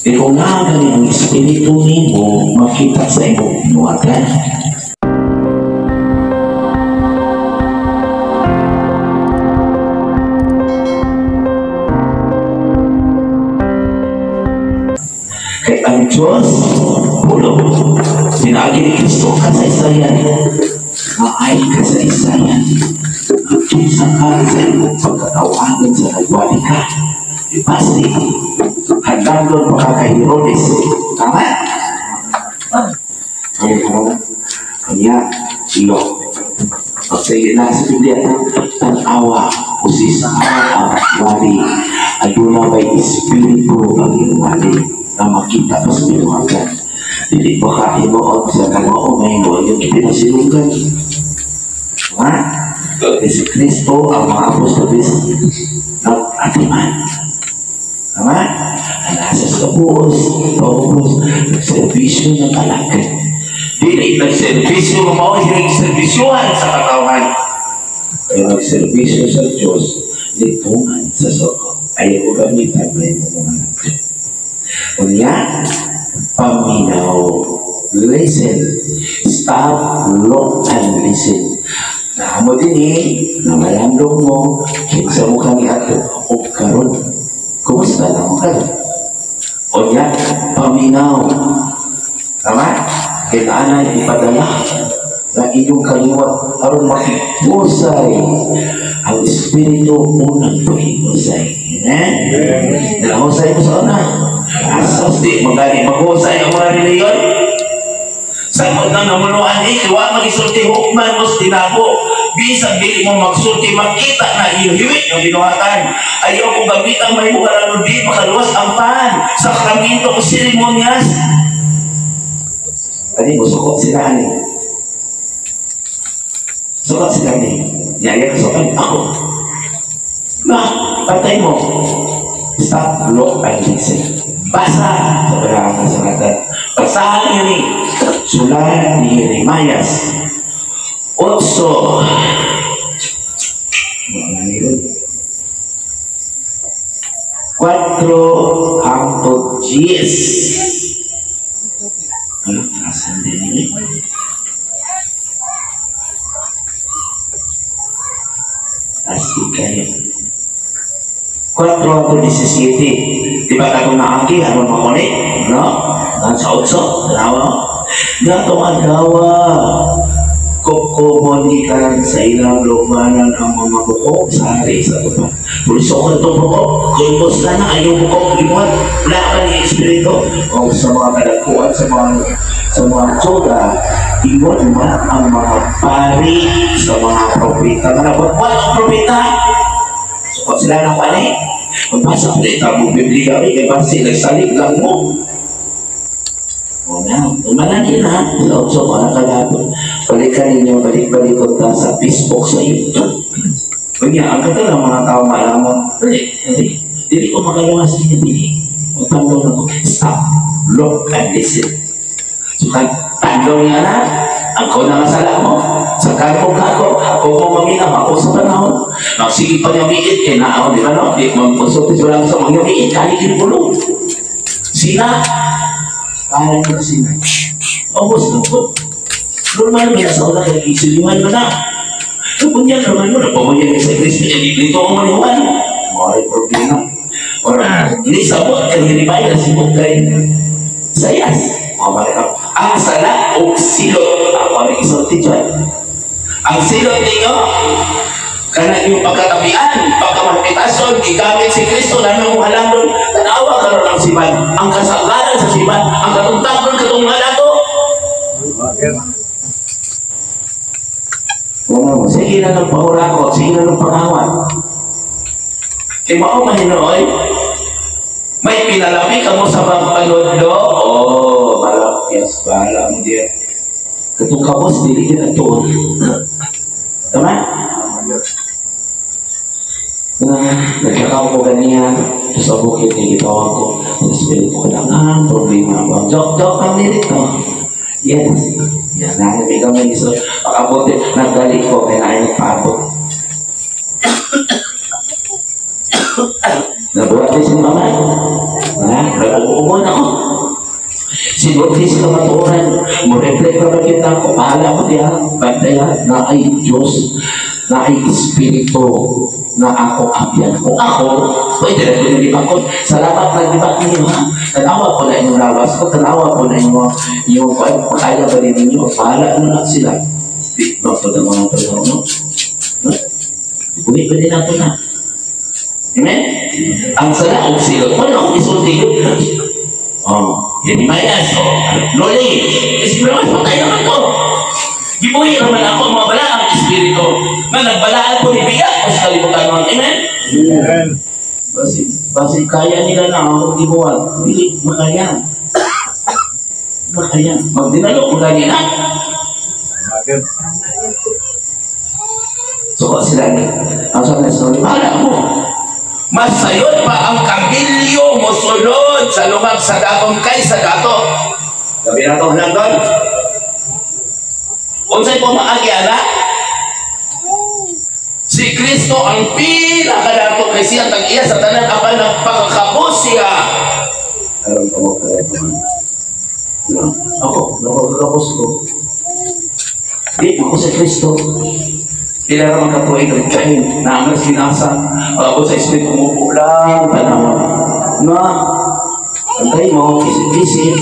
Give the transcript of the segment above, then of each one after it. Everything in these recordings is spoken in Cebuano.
Kung naa gani ang espiritu nimo makita sa imong binuhatan. Kay ang Diyos, pulo, sinaagi ni Kristo kasaysayan, maay kasaysayan. Kinsa ka sa imong pagkatawagan sa nagwali ka. Ipasi, handang pa ka kay Herodes. Tama? Kanya, ilo. Pagsayin na sa Biblia, tanawa, usisa ang wali. Aduna may espiritu ang iyong wali na makita pa sa binuhagan. Dili ba ka himuot sa kanoo, may himuot yung pinasilugan. Ha? Si Kristo ang mga apostolis nag-atiman. Tama? Ang nasa sa buos, paubos, nagserbisyo ng alagad. Dili nagserbisyo ng mga nagserbisyuhan sa katawan. Kaya nagserbisyo sa Diyos, litungan sa soko. Ayaw ko gamitan, may mga alagad. Unya, paminaw. Listen. Stop, look, and listen. Naamo din eh, namalandong mo, kinsa mo kami ato, o karon. Kumusta na mo karon? Unya, paminaw. Tama? Kailangan ipadala na inyong kaliwat aron makipusay ang espiritu unang pahingusay. Amen? Nahusay mo sa una. Asas di magani maghusay ang mga reliyon. Sa mga namunuan eh, wa magisulti hukman mo sa tinabo. Bisan dili mo magsulti, makita na iyong hiwi ng binuhatan. Ayaw kong gamitan may mukarano di makaluwas ang pan. Sakramento o seremonyas. Ani mo sukot sila ani. Sukot sila ani. Yaya ka sukot ako. Na, patay mo. Stop, look, and listen. Basa sa balaang kasulatan. Basahan niyo ni Sulat ni Jeremias 8. Mga yun. 4 hangtod 10. Ano? Asan din yun? Asik kayo. 4 hangtod 17. Di ba katong naagi? Aron makunik? No? Ang sa 8. Tanawa mo? Gatong adlawa. Kukumon gikan sa ilang lukmanan ang mga bukog sa hari sa tupa. Pulisok itong bukog. Kultos na na ayaw bukog. Limuan. Wala ka ni espiritu. O sa mga kadagkuan, sa mga tsoda, ingon man ang mga pari sa mga propeta. Manabot mo ang propeta. So, sila na pali. Magbasa ko na itang Biblia. Kaya basi, nagsalig lang mo. O na, umanan na. So, mga kalapot. Balikan ninyo, balik-balik ko sa Facebook, sa YouTube. Kanya, ang kato ng mga tao maalamon. Dali, dali. Dili ko magaluwas niya, dili. Magtanggaw na ko. Stop, look, and listen. So, tanggaw niya na, ako na masala mo. Sa kalpong kako, ako po maminaw, ako sa panahon. Magsige pa niya miit, kaya naaw, di ba no? Di magkonsultis, wala sa mga miit, kahit yung pulong. Sina, parang mo sina. Ubos na po. Normal mo sa una, kaya isiliwan mo na. Napunyan naman mo, napamunyan ka sa Kristo, dito ang maniwan. Mawari problema. Or, hindi sabot, kaya hiribay, nasibot kay Sayas. Ang sala o silot. Ako ang isulti dyan. Ang silot ninyo, kana yung pagkatabian, pagkamagpitason, gigamit si Kristo na nung halang doon, tanawa karon ang siman. Ang kasagaran sa siman, ang katungtag doon, katunggan ato. Oo, sige na ng pangurakot, sige na ng pangawat. Kaya mao mahinooy, may pinalami ka mo sa pagpanudlo, oh, malapyas, bahala mo diyan. Katong kabos, dili ka natuon. Tama? Nagkakaw ko ganiya, sa bukid ni gitawag ko, sa espiritu ko lang, problema ba? Joke, joke ang dito. Yes. Yan, may kami iso. Pakabuti, nagdali ko, kaya na nagpaabot. Nabuhat din si mama. Ha? Ha? Nag-uungon ako. Sinulti sa kamatuoran, mo reflect na kita ko, bahala mo diha, bantay ha, na ay Diyos, na ay Espiritu, na ako abyan. Kung ako, pwede na ko nilipakot. Salamat na lipak ninyo ha. Tanawa ko na inyong lawas ko, tanawa ko na inyong yung kaya ba rin ninyo, bahala na lang sila. Di, no, ito na mga ito, no? No? Buhi pa din nato na. Amen? Ang sala og silot, wala akong isulti yun. Oh, yan mayas, oh, knowledge. Espiritu, patay naman ko. Gibuhi naman ako, mga balaang espiritu. Nga nagbalaan ko ni Biya ko sa kalibutan nun. Amen? Amen. Basi, basi kaya nila na ako gibuhat. Dili, makaya. Makaya. Magdinalo ko gani na. Amen. So, sila ni. Ang sabi sa bahala mo. Masayon pa ang kamilyo mosulod sa lungag sa dakong kay sa dato. Gabi na to lang doon. Unsay pumaagi ana? Si Kristo ang pinakadato kay siya tag-iya sa tanan apan nagpakakabos siya. Aron ko mo kaya naman. No. Ako, nakakabos ko. Di ako si Kristo. Pila ra man ka tuig nagkain, naamas kinasa, abot sa espiritu mo lang tanawa. Na, antay mo, isip-isip.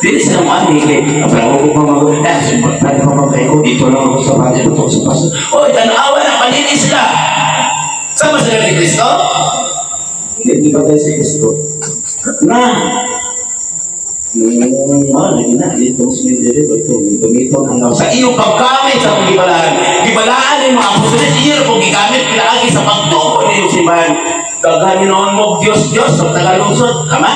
Dili sila mo ani kay pero ko pa mag eh pwede pa ba kayo dito lang ako sa bahay dito sa pastor. Oy, tanawa na panili sila. Sama sila ni Kristo? Hindi ba tayo si Kristo? Na, lagi na, dito sa dito, ito, ito, ito, ang Sa iyong paggamit sa akong gibalaan. Gibalaan ni mga apostoles, iyo pong gigamit pinaagi sa pagtuko niyong simbahan. Daghan noon mo Diyos Diyos sa Tagalusod, tama?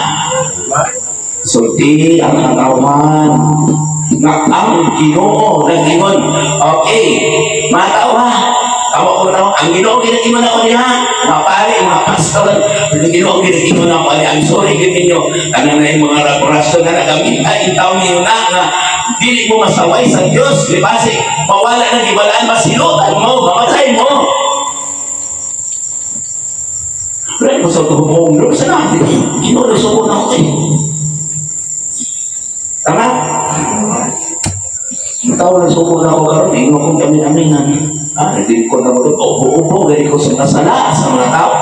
Sulti ang hangawan nga ang Ginoo nag-ingon. Okay, mga tao ha. Tama ko tao, ang Ginoo ginaingon ako niya, mga pare, mga pastor, ang Ginoo ginaingon ako niya. I'm sorry gid ninyo. Tanan na yung mga rason na nagamit ay taon niyo na nga dili mo masaway sa Dios, di ba? Mawala na gibalaan, masilutan mo, mamatay mo. Wala mo sa tuhumong, sa natin. Ginoo nasuko na ako eh. Tama? Ang tao na suko na ako karon, ingon kong kami-aminan. Ah, hindi ko na ko, ubo-ubo, gani ko sa nasala sa mga tao.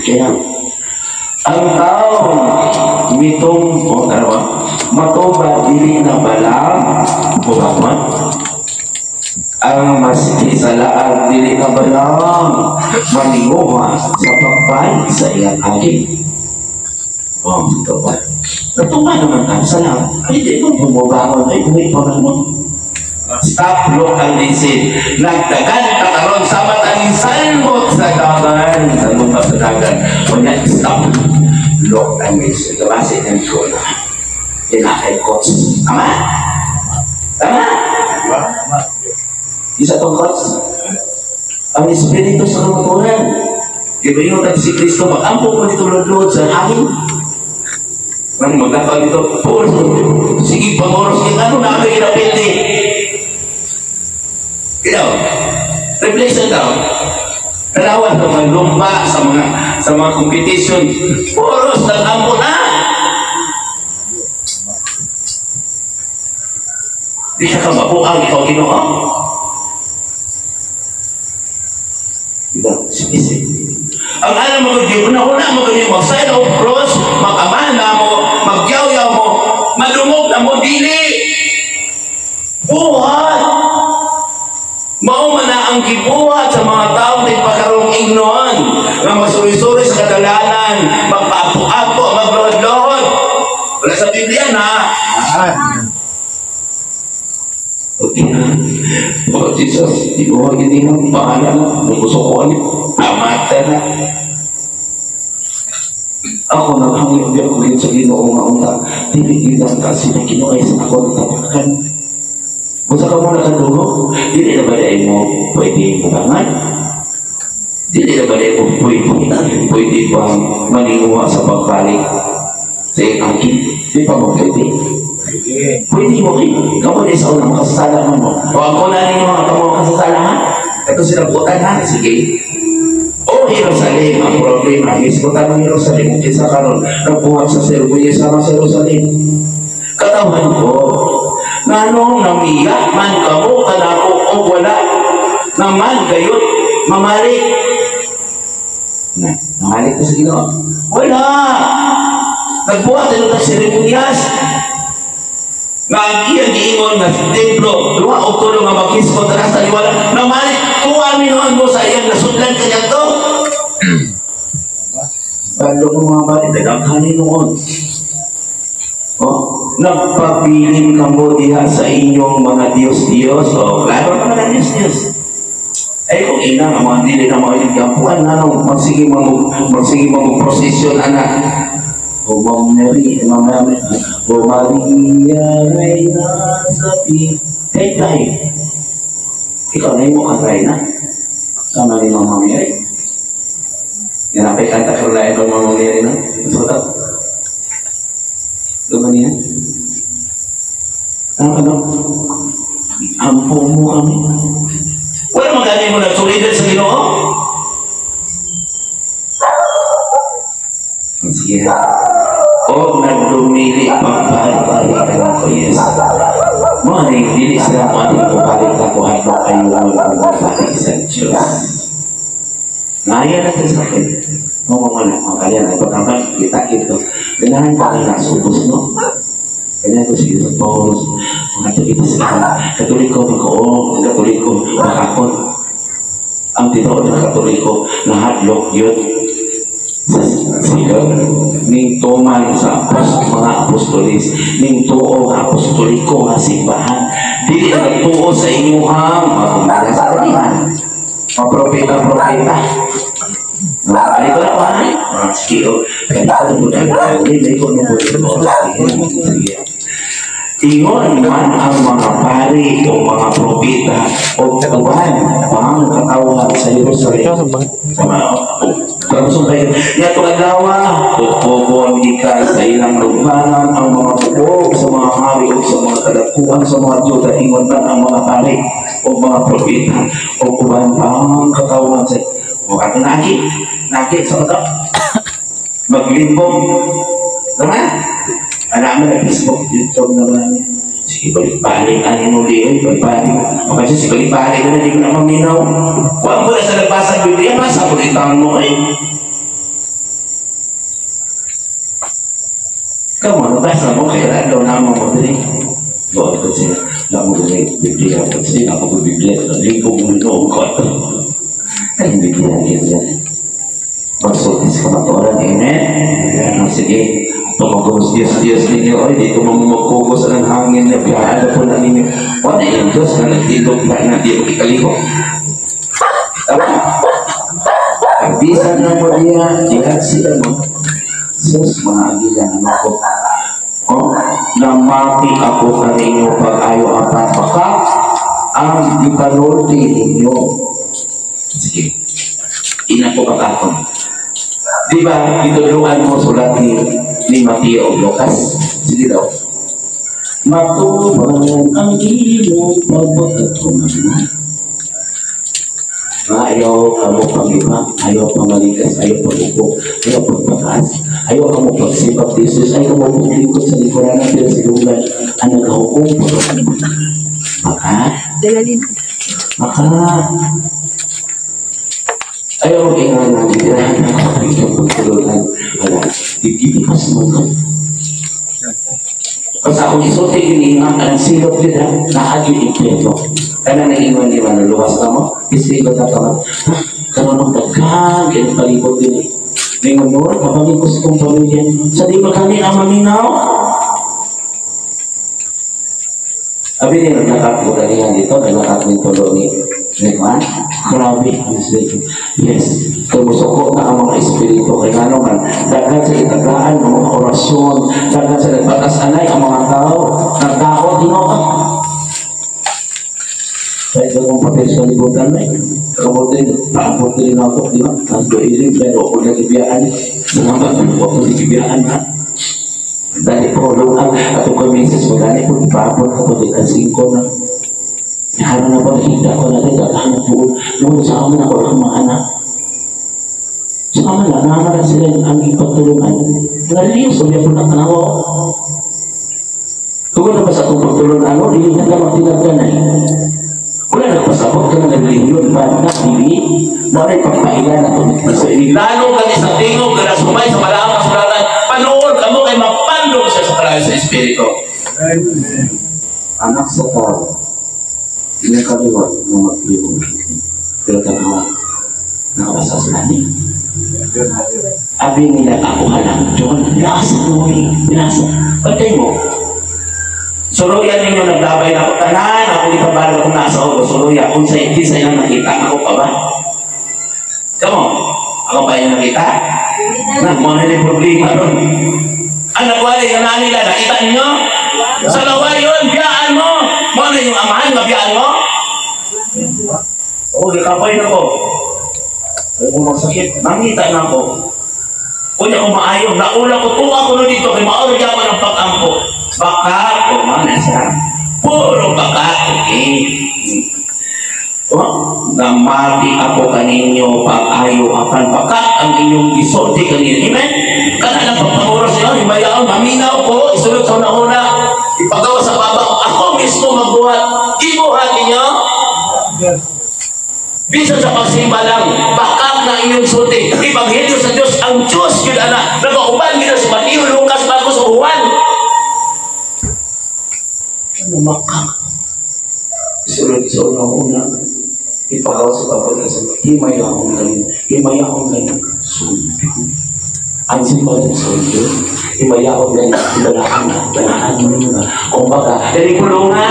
Kaya, ang tao, mitong, o tarawa, matuba, dili na balang, buhaman. Ang mas isalaan, dili na balang, maninguha sa pagpay sa iyang aging. Oh, ito ba? Natuwa naman ka, salamat. Ay, di mo bumabangon, ay, buhay pa man mo. Stop, look, and listen. Nagdagan kakaroon sa mataning salmot sa dagan. Salmot sa dagan. Kunya, stop, look, and listen. Gabasi ng ko na. Tinakay kots. Tama? Tama? Tama. Isa tong kots. Ang espiritu sa kamaturan. Di ba yung si Kristo mag-ampo ko dito lod-lod sa hangin? Nang magkakaroon dito, puro, sige, pag-oros, ano na kami kinapindi? Ikaw, reflection daw. Tanawan sa mga lumba, sa mga competition, puros, nag-ampo na. Di ka kamabuang, ikaw Ginoo. Diba? Isip. Ang alam mo kung una-una mo kung mag-sign of cross, mag-amana mo, magyaw-yaw mo, madungog na mo, dili. Buhat. Mao man na ang gibuhat sa mga taong nagpakarong ignoon, nga masuri-suri sa kadalanan, magpaapo-apo, maglohod-lohod. Wala sa Biblia na. Okay na. Oh, Jesus, di ko hindi na, bahala na, gusto ko ano, Amata na. Ako naghangyo di ako sa Ginoo nga unta, dili gid ang kasi na Ginoo ay sa ako natapakan. Kung sa kamo nakadungog, dili na ba dahil mo pwede mubangan? Dili na ba dahil mo pwede bang maninguha sa pagbalik sa iyong angkin? Di pa mo pwede? Pwede mo rin. Kamu na isa unang makasasala man mo. O ako na ninyo mga kamo makasasala ha? Ito sila butan ha? Sige. Oh, O Jerusalem, ang problema, mismo tanong Jerusalem, kinsa karon nagbuhat sa sermonya sama sa Jerusalem. Katawhan ko, nganong namiya man kamo kanako o wala naman gayud mamalik. Na, mamalik ko sa Ginoo. Wala! Nagbuhat din ng seremonyas. Nga ang iyang giingon nga templo, duha o tulo nga maghisko taas sa liwala, namalik, kuha noon mo sa iyang nasudlan kanya to. Balo ko mga balik, daghan noon. Oh, nagpabilin kamo diha sa inyong mga Diyos-Diyos. Oh, klaro naman ang Diyos-Diyos. Ay, kung ina, ang mga dili na mga iligampuan, ano, magsige mo prosesyon, anak. O Ma'am Mary, Ma'am Mary, O Maria, Reyna sa pi. Tay, tay. Ikaw na yung mukha tayo na. Sama ni Mama Mary. Yan ang kanta ko lang itong Mama Mary, no? So, ito. Doon niya. Ano, ano? Ampo mo kami. Wala magani mo nagsulidad sa Ginoo. Sige. O nagdumili pagbalik-balik ka ko, yes. Mga dili sila mo ating pabalik na ko ay kayo magbalik sa Diyos. Ngaya natin sa akin. Oo, mga mga kaya na pagkambal, kita ito. Ganahan pa na nasubos, no? Kaya ko si Paul, mga kita sila, Katoliko, magoo, Katoliko, makakon. Ang tinuod ng Katoliko, nahadlok yun. Sa sila, ning tuman sa mga apostolis, ning tuo nga apostoliko nga simbahan, dili nagtuo sa inyuhang mga sa kanihan. Mga propeta-propeta. No, ay ko na pa. Sige, oh. Kaya ko na po na po. Ingon man ang mga pari o mga propeta o uban pang katawhan sa Jerusalem. Tapos kayo, nga adlaw, pupukon gikan sa ilang lughanan ang mga pupok sa mga hari o sa mga kadakuan sa mga Juda, ingon man ang mga pari o mga propeta o uban pang katawhan sa o ato naki, naki sa kato. Maglimbong. Tama? Anak mo na Facebook, YouTube naman. Sige, balik-balik ang inuli, eh, balik-balik. O kasi si balik-balik na, hindi ko na maminaw. Kuha mo na sa nagbasa ang Biblia, basa mo rin mo eh. Kamu, nabasa mo, kaya daw naman mo din. Doon ko sila, na mo rin Biblia, kasi ako ko Biblia, lingkong mo noong ko. Ay, Biblia, yan. Pagsultis ka maturan, amen? Sige. Tumagos Diyos, Diyos ninyo, ay dito mamagkugos ang hangin na biyaan po na ninyo. Wala yung Diyos na nagtilog na na di mo ikaliko. Tama? Bisan na mo niya, diyan sila mo. Sus, mga agila na ako. Oh, namati ako kaninyo pag-ayo apan baka ang ipanulti ninyo. Sige. Ina ko bakakon. Di ba, itulungan mo sulat ni Mateo o Lucas? Sige daw. Matuman ang iyong pagpagkatunan. Ayaw kamo pag-iba, ayaw pamalikas, ayaw pag-upo, ayaw pagpakaas, ayaw kamo pagsibak Jesus, ayaw kamo paglingkod sa likuran ng pinasilungan, ang naghukom. Baka? Baka? Ayaw mag-ingan na, tirahan na ako, iyong pagtulunan. Wala, gigipas mo ka. Kasi akong isulti, giniingan, ang silot yun ha, naagi impyerno. Kaya nag-ingon di man, luwas ka mo, isilot na ka man. Ha, karoon ng daghan, kaya palibot din eh. Ningon, Lord, kapagin ko sa kong pamilya, sa di ba kami ang maminaw? Abi niya, naglakat ko kanina dito, naglakat ng tulo ni Juan. Grabe, yes. Tumusuko na ang mga espiritu. Kaya nga naman, daghan sa itagaan ng mga orasyon, daghan sa nagbatas-anay ang mga tao, nagdao, Ginoo. Kaya ito kong papel sa libutan na eh. Kabuti, paabot din ako, di ba? Nagdoiling, pero ako nagibiyaan. Salamat, ako nagibiyaan ha. Dali po, luang, ato ko misis mo, dali po, paabot ako dito, 5 na. Nakaroon na ba, nakita ko na rin, daghan na buo. Noon sa amin ako ang mga anak. Sama na, naman na sila ang ipagtulungan. Nga relihiyoso, may po ng tanawa. Tungod na ba sa akong pagtulungan, ano, dili na lang tinagdanay. Wala na pasabot ka ng relihiyon ba na, dili? Wala pagpaila na ito ni Kristo. Lalo ka sa tingog nga nasumay sa balaang kasulatan, panood kamo kay mapandong siya sa kalayo sa Espiritu. Amen. Anak sa tao, pinakaliwat ng magpilong. Pero tanawa, nakabasa sila ni. Abi nila ako halang, John, nasa mo eh, nasa. Pantay mo, Suluyan ninyo naglabay na ako, tanan, ako ipabalo kung nasa ulo, suluya, kung sa kinsa ilang nakita, ako pa ba? Come on, ako ba yung nakita? Na, mo na yung problema ron. Ang nagwali nga na nila, nakita ninyo? Sa laway yun, biyaan mo! Mo na yung amahan, mabiyaan mo? Oo, gikapay na ko. Ay, kung magsakit, nangita na ako. Kunya kung maayo, naula ko, tuwa ko no dito, kay mauro ako ng pag-ampo. Baka, o man, sa puro baka, okay. Oh, namati ako kaninyo pag-ayo apan bakat ang inyong gisulti kanina. Amen? Kana lang pagpanguros niyo, himayaon, maminaw ko, isulod sa una-una, ipagawa sa baba, ako mismo magbuhat, ibuhat ninyo. Yes. Bisan sa pagsimba lang, bakak na inyong sulti. Ebanghelyo sa Diyos, ang Diyos yun ana, nagauban gina sa Mateo, Lucas, Marcos, o Juan. Ano makak? Isulod sa una-una, ipagawa sa baba sa himayaon kaninyo, himayaon kaninyo, sundo. Ang simba ng sundo, himayaon kaninyo, balaan na, balaan mo na. Kumbaga, Dali pulunga,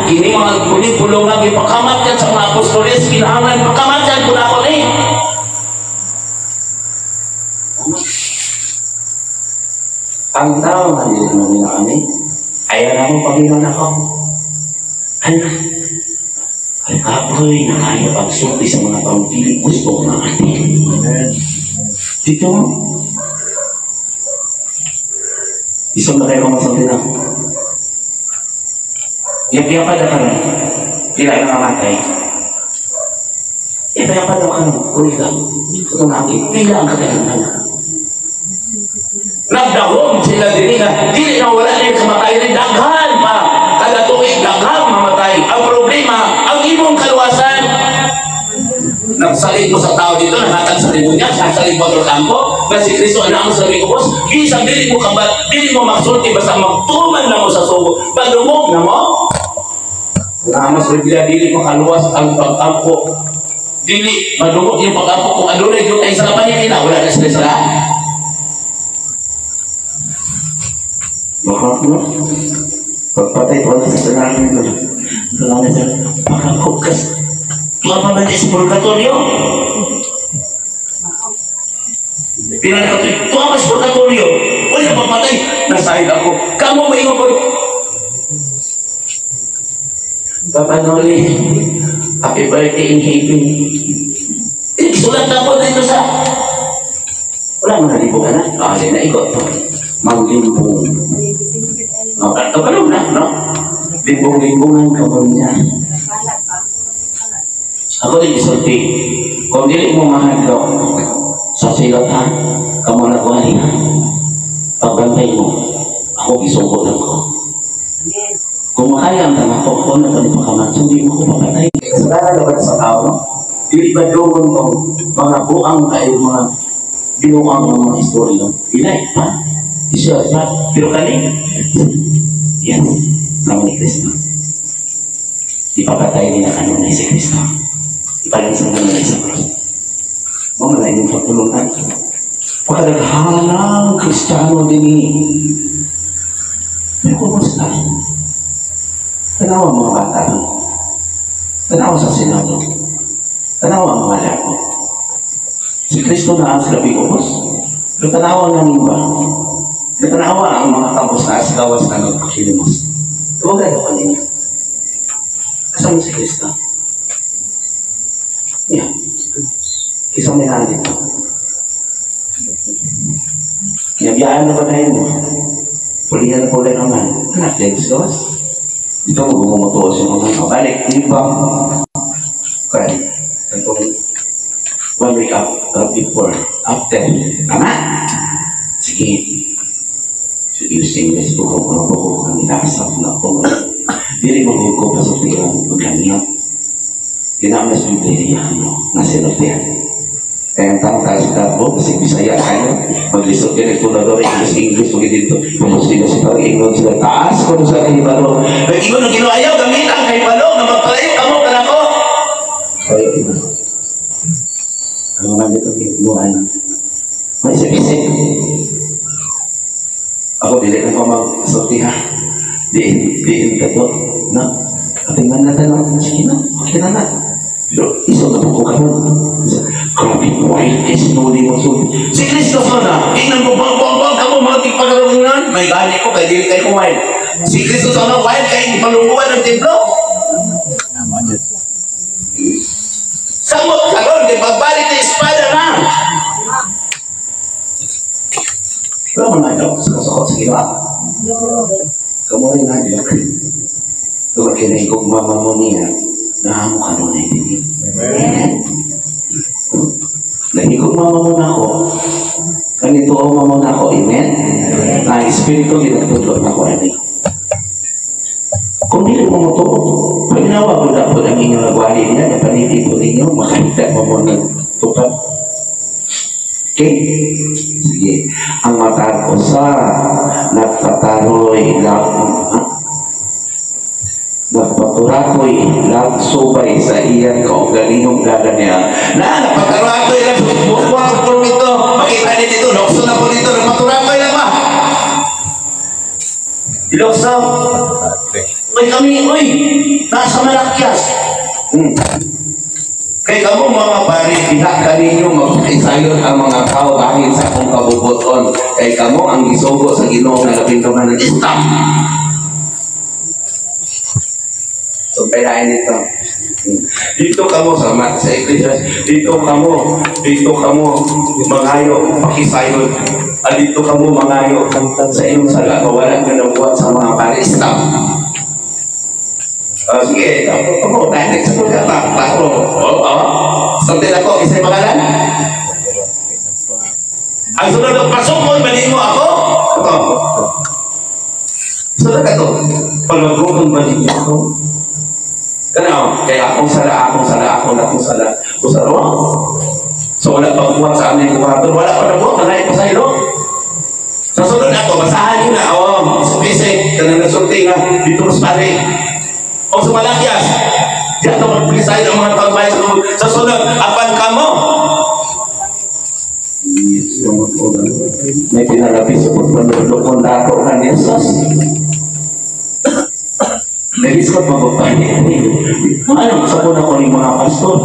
kini mga kuni pulunga, gipakamat yan sa mga apostoles, kinahanglan, pakamat yan kung ako ni. Ang tao nga nila nung nila kami, ayaw na mo Panginoon ako. Ano? Ay, kapoy, nakaya pagsulti sa mga taong dili gusto ko ng atin. Amen. Dito, isang na kayo kamasalti na. Yap-yapa na ka rin. Pila na namatay. Yap-yapa na ka rin. Uri ka. Ito na akin. Pila ang katagangan. Nagdahom sila din na dili na wala na yung kamatay rin. Daghan pa. Kada tuig, daghan mamatay. Ang problema, ang imong kaluwasan. Nagsalit mo sa tao dito, nahatag sa demonya, sasalit mo sa kampo, na si Kristo anak mo sa ubos, bisan dili mo kabat, dili mo magsulti, basta magtuman na mo sa sugo. Padungog na mo. Ramos Biblia, dili mo kaluwas ang pag-ampo. Dili, madungog yung pag-ampo kung adunay yung ay sa kapanin nila, wala na sila sila. Baka mo? Pagpatay, wala sa salamin mo. Wala na sa pakakukas. Tuwa pa man sa purgatorio? Pila na katuig, tuwa pa sa purgatorio. Wala pagpatay. Nasahid ako. Kamu maingon ko. Papa Noli, happy birthday in heaven. Sulat na po dito sa... Wala mo nalibo ka na? Ah, sige na, ikot. Maglimbong. Oh, kapalong na, no? Limbong-limbongan ka mo niya. Ako din isulti. Kung dili mo mahadlok sa silot ha, kamo na kuha ha. Pagbantay mo, ako gisuko lang ko. Kung makaya ang tanga ko, ako na pa pakamat, hindi mo ko papatay. Kasalanan na ba sa tao, no? Dili ba doon kung mga buang kayo, mga binuang ng mga istorya, no? Ilay, ha? Isya, ha? Pero kani? Yes, sama ni Kristo. Ipapatay nila kanunay si Kristo. Ipalansang kanunay sa krus. Mga na inyong pagtulungan. Pagkadaghanang Kristiyano din eh. Pero kumusta? Tanawa ang mga bata. Tanawa sa Senado. Tanawa ang mga lako. Si Kristo na ang sinabi ko, boss. Pero tanawa nga ba? Pero tanawa ang mga tapos na asgawas na nagpakilimos. Tuwagan ako ninyo. Kasama si Kristo. Yeah. Kisang may nandito. Kinabiyaan na ba tayo mo? Pulihan na pulay naman. Anak, Diyos gawas. Dito mo gumutuos yung mga kabalik. Di ba? Kaya, itong One week up, before, after. Tama? Sige. So, using this book ko, ko ko kanila sa na ko. Dili mo ko pasulti ang paglangyo. Ginaon na sa Biblia, no? Nasinultihan. Kaya ang tao tayo sa tabo, kasi Bisaya kayo, maglisod ka nagtulado, English, English, pag dito, kung sila sa tao, ingon sila, taas ko sa kahibalo. Nag-ingon ang Ginoo, ayaw gamit ang kahibalo nga magpalayo kamo kanako. Ayaw, iba. Ang marami itong ginagawa. May isip-isip. Ako, dili na ko magsulti ha. Diin, diin ka to. No? Tingnan natin, no? Sige na, okay na na. Pero iso na po ko karon. Grabe, white is no di mo sulti. Si Kristo sana, ingnan mo bang bang bang kamo mga tigpagaronan. May gani ko kay dili kay ko wild. Si Kristo sana wild kay palungkuan ng templo. Samot karon kay pagbalik ng espada na. Wala mo na ito, sa ginawa. Kamu rin na joke. Tungkol kinahigog mama mo niya, nahamo ka nun ay hindi. Amen. Nahigog mama mo na ako, kanito ang mama na ako, amen? Na espiritu ginagtudlo na ako, ani. Kung dili mo mo to, pagnawa mo na po ang inyong nagwali niya, napaniti po ninyo, makahita mo mo nagtupad. Okay? Sige. Ang matag usa nagpataroy lang nagpaturakoy lang subay sa iyang kaugalingong dala niya. Na, nagpaturakoy lang buwa ko po nito. Makita niyo dito, lokso na po dito, nagpaturakoy lang ba? Lokso. Uy kami, uy, nasa Malakyas. Kay kamo mga pare, diha kaninyo magpakisayon ang mga tao bahin sa akong kabubuton. Kay kamo ang gisugo sa Ginoo nga labing gamay. Stop. So kaya nito. Dito kamo sa sa iglesia, dito kamo mangayo pakisayon. Dito kamo mangayo sa inyong sala wala ka nabuhat sa mga pare. Stop. Sige, ako, dahil sa mga klaro. Oo, Santin ako, isa'y pangalan? Ang sunod ng pasukon, balin mo ako? Ito. Sunod ka to. Palagukon, balin mo ako? Kano, kaya akong sala, akong sala, akong akong sala. Kusaro. So wala pang buhat sa aming buhaton. Wala pa nabuhat, nanay ko sa ilo. Sa sunod ako, basahan nyo na. Oo, isip-isip, kanang nasulti nga, dito mas pare. O sa Malakyas, di ato magpilisahin ang mga taon sa sunod, apan ka mo. May pinalapis sa pagpanulok kong dato ka ni Jesus. Nag-iskot magpapalit. Ano, sa kuna ko ng mga pastor.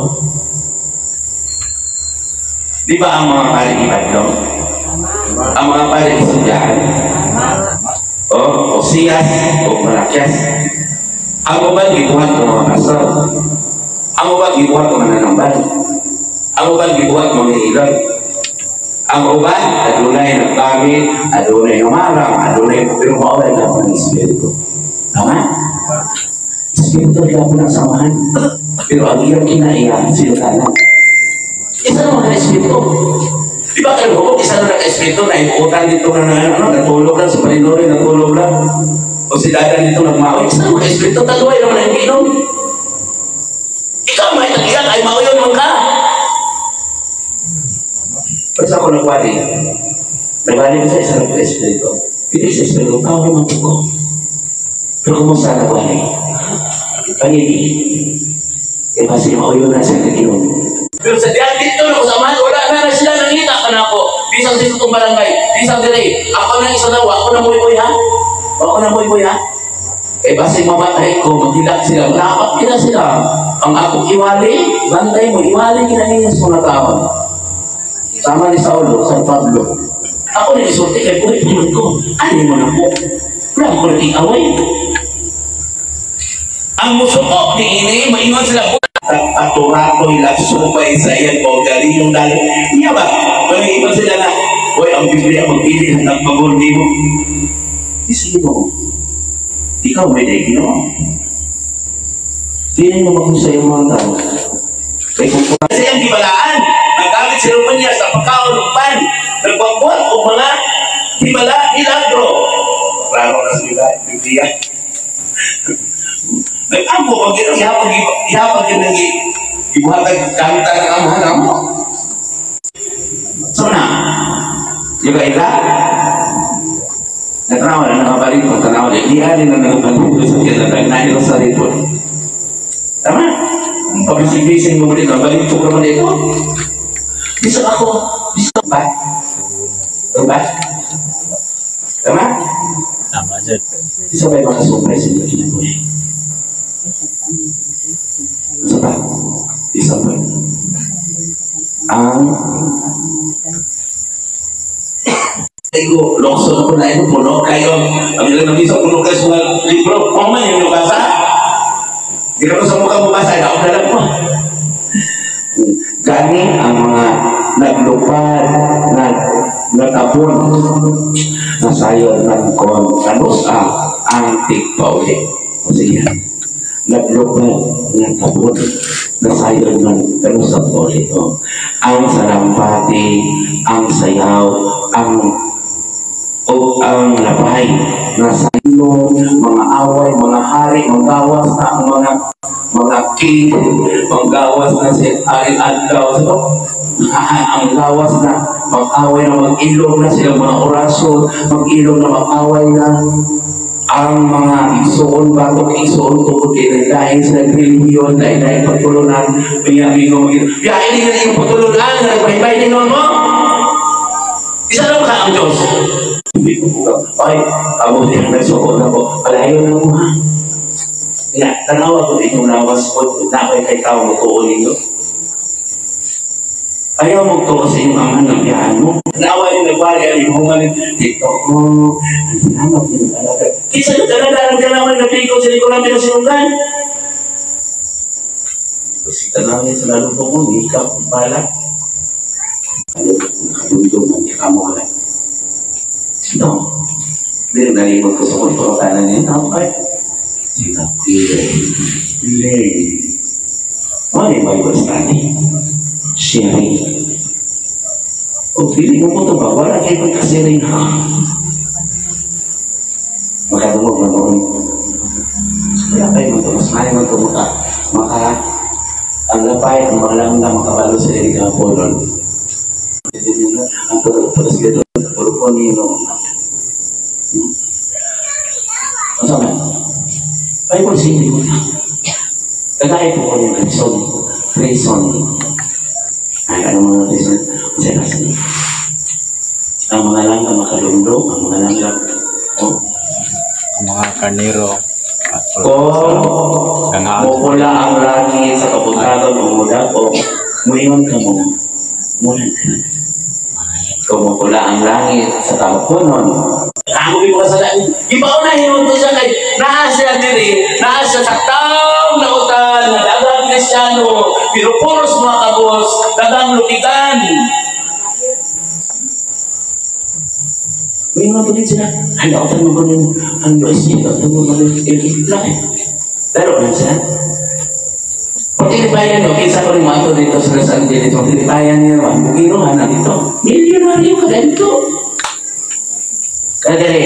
Di ba ang mga pare ibadlong? Ang mga pare isundaan? O, Siyas, o Malakyas. Ang uban gibuhat ng mga pastor. Ang uban gibuhat ng mananambal. Ang uban gibuhat ng mga hilot. Ang uban, adunay naggamit, adunay humarang, adunay, pero maulay ka ng espiritu. Tama? Espiritu di ako ng samahan. Pero ang iyang kinaiya, sila ka lang. Isa naman ang espiritu. Di ba kayo hukog, isa naman ang espiritu na ibuutan dito na ano, natulog lang sa Palinori, natulog lang. O si Dada dito nagmaoy, isa naman ang espiritu, taluay naman ang ginom. Ikaw may tagiyan, ay mauyon man ka. Basta ako nagwali. Nagwali ko sa isang espiritu. Hindi sa espiritu, tao naman po ko. Pero kumusta nagwali? Pangigi. Eh, basi mauyon na siya naginom. Pero sa diyan dito na kasamahan, wala na na sila nangita ka na ako. Bisang dito itong barangay, bisang dire. Ako na isa daw, ako na muy-muy ha. Ako na muy-muy ha. Eh, basi mamatay ko, maghilak sila. Napak kila sila. Ang akong iwali, bantay mo, iwali kinaniya sa mga tao. Sama ni Saulo, San Pablo. Ako na isulti kay buhay tulad ko. Ano mo na po? Wala ko naging away. Ang musuko ni ini, maingon sila. Aturatoy lang supay sa iyan o galing yung dalo. Iya ba? Maingon sila na, uy, ang Biblia magpili ng nagpagol ni mo. Di sino? Ikaw may dahil ginawa. Hindi mo makusay yung mga tao. Kasi ang gibalaan, seremonya sa pagkaon ng pan, nagbuhat og mga himala, milagro. Klaro na sila, Biblia. Nag-ampo pag Ginoo, ihapag ihapag yun ang ibuhatag kanta ng amahan mo. So na, yung kaila, natanawa na nakabalik ko, tanawa na, di alin na nakabalik ko sa kila, na sa likod. Tama? Pabising-bising mo dito, balik ko naman dito. Bisa ako, bisa ba? Diba? Tama? Tama, sir. Isa ba yung makasumpay sa inyo kinabuhi? Isa ba? Isa ba? Ang Ego, lokso na po na ito, puno kayo. Ang ilang nabisa, puno kayo sa mga libro. Kung man yung nabasa, hindi ka sa mukha mabasa, ako na lang po. Gani ang mga naglupad, nagtapon, nasayon ng kon, kanusa, ang tigpauli. O sige, naglupad, nagtapon, nasayon ng kanusa pauli. O, ang salampati, ang sayaw, ang o ang lapay nasa ilo, mga away, mga hari, magawas na ang mga king, magawas na si Aring Adlaw. So, ang gawas na mag-away na mag-ilong na sila mga orasyon, mag-ilong na mag-away na ang mga igsoon, batok igsoon tungkol kay dahil sa relihiyon, dahil dahil pagtulunan, may amigo, biyahe din na yung pagtulunan, nagbaybay din mo. Isa lang ka ang Diyos. Ay, amo din nagsuot ako. Palayo na mo ha. Nga, tanawa ko inyong lawas ko, na ako'y kay tao mo tuon ninyo. Ayaw mo tuon sa inyong ama ng biyahan mo. Nawa yung nagwari, ay humanin dito ko. Ang salamat din talaga. Kisa yung talaga, ang kalaman na pigo sa likuran pinasinunggan. Kasi tanawin sa lalubong mo, hikap, pala. Ano, nakadundong man, kamo ka lang. Sino? Hindi nalimot ko sa kung pangatanan niya. Okay. Sino? Learn. Ano yung Bible study? Sharing. O, feeling mo ito ba? Wala kayo pagkasharing ha? Makadungog na noon. Wala kayo mo ito. Mas maayo mo ito maka ang lapay, ang mga langga makabalo sa iliga po doon. Ang pagkakas doon, puro po nino. Ano sa man? Bible city mo na. Kagaya po ko yung prison. Prison. Ay, ano mga prison? Sa kasi. Ang mga langga makalundong, ang mga langga. Oh. Ang mga karnero. Kung mukula ang langit sa kabuntagon o mudag o muyon ka mo, muna ka. Kung mukula ang langit sa kapunon, ako yung kasalanan. Ibaw na hinunto siya kay naa siya diri, naa siya sa taong lautan, nga daghang Kristiyano, pero puros mga kabos, daghang lukitan. May mga tuloy sila, ay lautan mo ba nun? Ang USA, lautan mo ba nun? Laki. Laro lang sila. Pagtilipayan no, kinsa ko rin mga dito sa Los Angeles, pagtilipayan niya, bukiruhan na dito. Milyonaryo ka ganito. Kaya dali.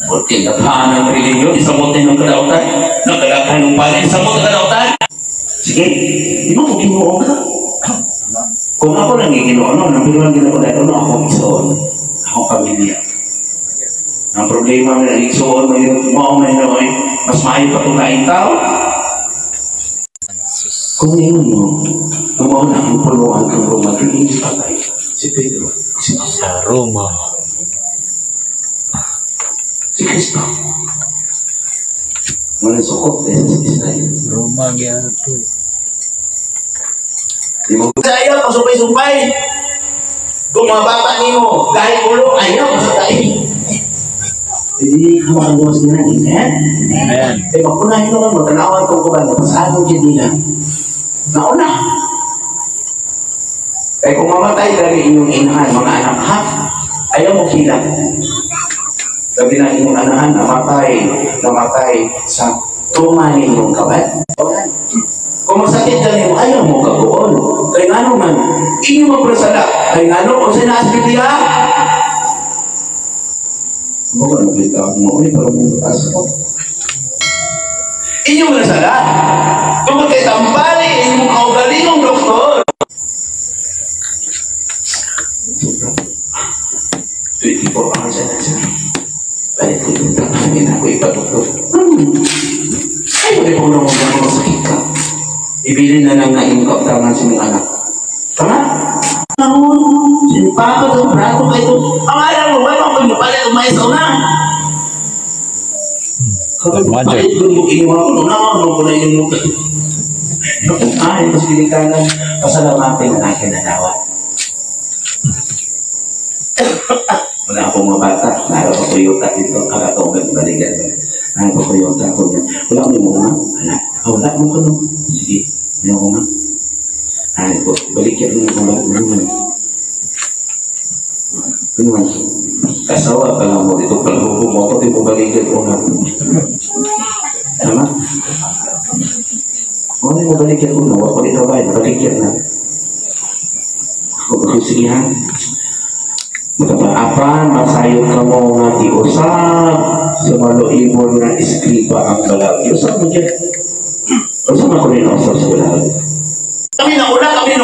Porque naghaan ng relihiyon, isang mote ng kadautan, nagkadaghan ng pali, isang mote ng kadautan. Sige, di ba kung ginoo ka? Kung ako lang ginoo, no, nang biruan ginoo dahil ano, ako igsoon, akong pamilya. Ang problema na igsoon, mao na yun, mas maayo pa kung laing tao. Kung yun mo, gumawa na ang puluhan kang Roma, hindi patay. Si Pedro, si Paulo. Sa Roma. Si Kristo. Walang sukot eh sa Israel. Roma gyapon. Di mo Ayaw, pasumpay-sumpay. Kung mga bata nimo, kahit ulo, ayaw, pasatay. Hindi ka makagawas nila, amen? Amen. Eh, makunahin mo mo, tanawan ko ko ba, napasaan mo dyan nila. Nauna. Kaya kung mamatay dari inyong inahan, mga anak, ha? Ayaw mo kilang. Sabi na inyong anahan, namatay, namatay sa tuma ninyong kabat. Kung masakit ka niyo, ayaw mo ka. Ngano man inyo magprasala kay ngano unsa na sa Biblia? Mo ka nagkita mo ay para mo taas ko. Inyo nasala. Tungod kay tambali inyong kaugalingong doktor. Sobra. 24 hours na siya. Balik ko yung tatanin ako ipadoktor. Ay, wala ko na mga masakit ka. Ibili na lang na iyong kautaman sa iyong anak. Tama? Naon, sinipagod ang brato kayo. Ang alam mo, wala ko yung palit umayos na. Palit ko yung inuha ko, naon mo ko na yung mukha. Ay, mas pinikanan, pasalamatin ang akin na dawat. Wala akong mga bata, naroon ko kuyuta dito, kakatawag balikan. Naroon ko kuyuta ako niya. Wala akong mga anak. Wala mo ko no. Sige, may ako nga. Ay, ko, balikyan mo ko lang. Ano man? Kasawa ka lang mo dito, palhubo mo ako, di mo balikan ko na. Tama? Wala mo balikan ko na, wala ko dito ba, balikyan na. Ako, sige ha. Matapaapan, masayod ka mo nga giusab sa maluibon nga iskriba ang balag. Giusab mo dyan. Usab ako rin usab sa balag. Kami na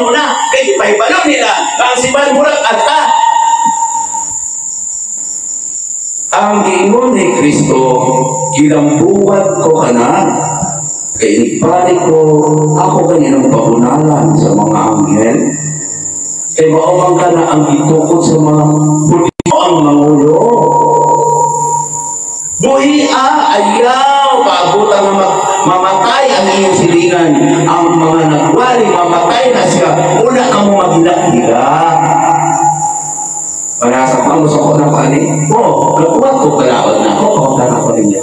una, kaya ipahibalo nila, ang siban murag ata. Ang giingon ni Kristo, gilambuhat ko ka na, kaya igbalik ko, ako kaninang pabunalan sa mga anghel. Kaya maumang ka na ang itukod sa mga Hudyo ang mangulo. Buhi ayaw, paabutan nga mamatay ang iyong silingan. Ang mga nagwali, mamatay na siya. Una ka mo maghilak-hilak. Para sa pangusok ko na kaani, oh, nakuha ko, kalaot na ako, kauntan ako ninyo.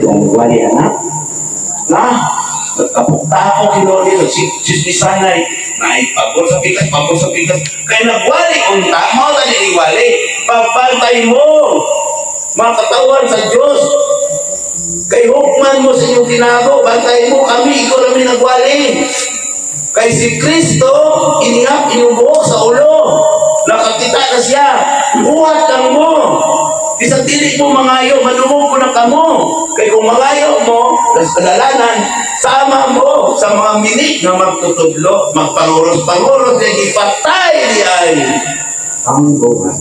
Ang nagwali, anak, na, nagkapukta ako kinuha dito, si Chismisanay, naipabor sa pikas, pabor sa pikas. Kaya nagwali, unta, mo na niliwali, pagbantay mo, mga katawan sa Diyos. Kay hukman mo sa inyong tinago, bantay mo kami, ikaw namin nagwali. Kay si Kristo, inihap inyong buhok sa ulo. Nakakita na siya, buhat lang mo. Bisag dili mo mangayo, madungog ko na kamo. Kay kung mangayo mo, kasalanan, sama mo sa mga minig na magtutudlo, magpanguros-panguros, kay ipatay di ay ang buhay.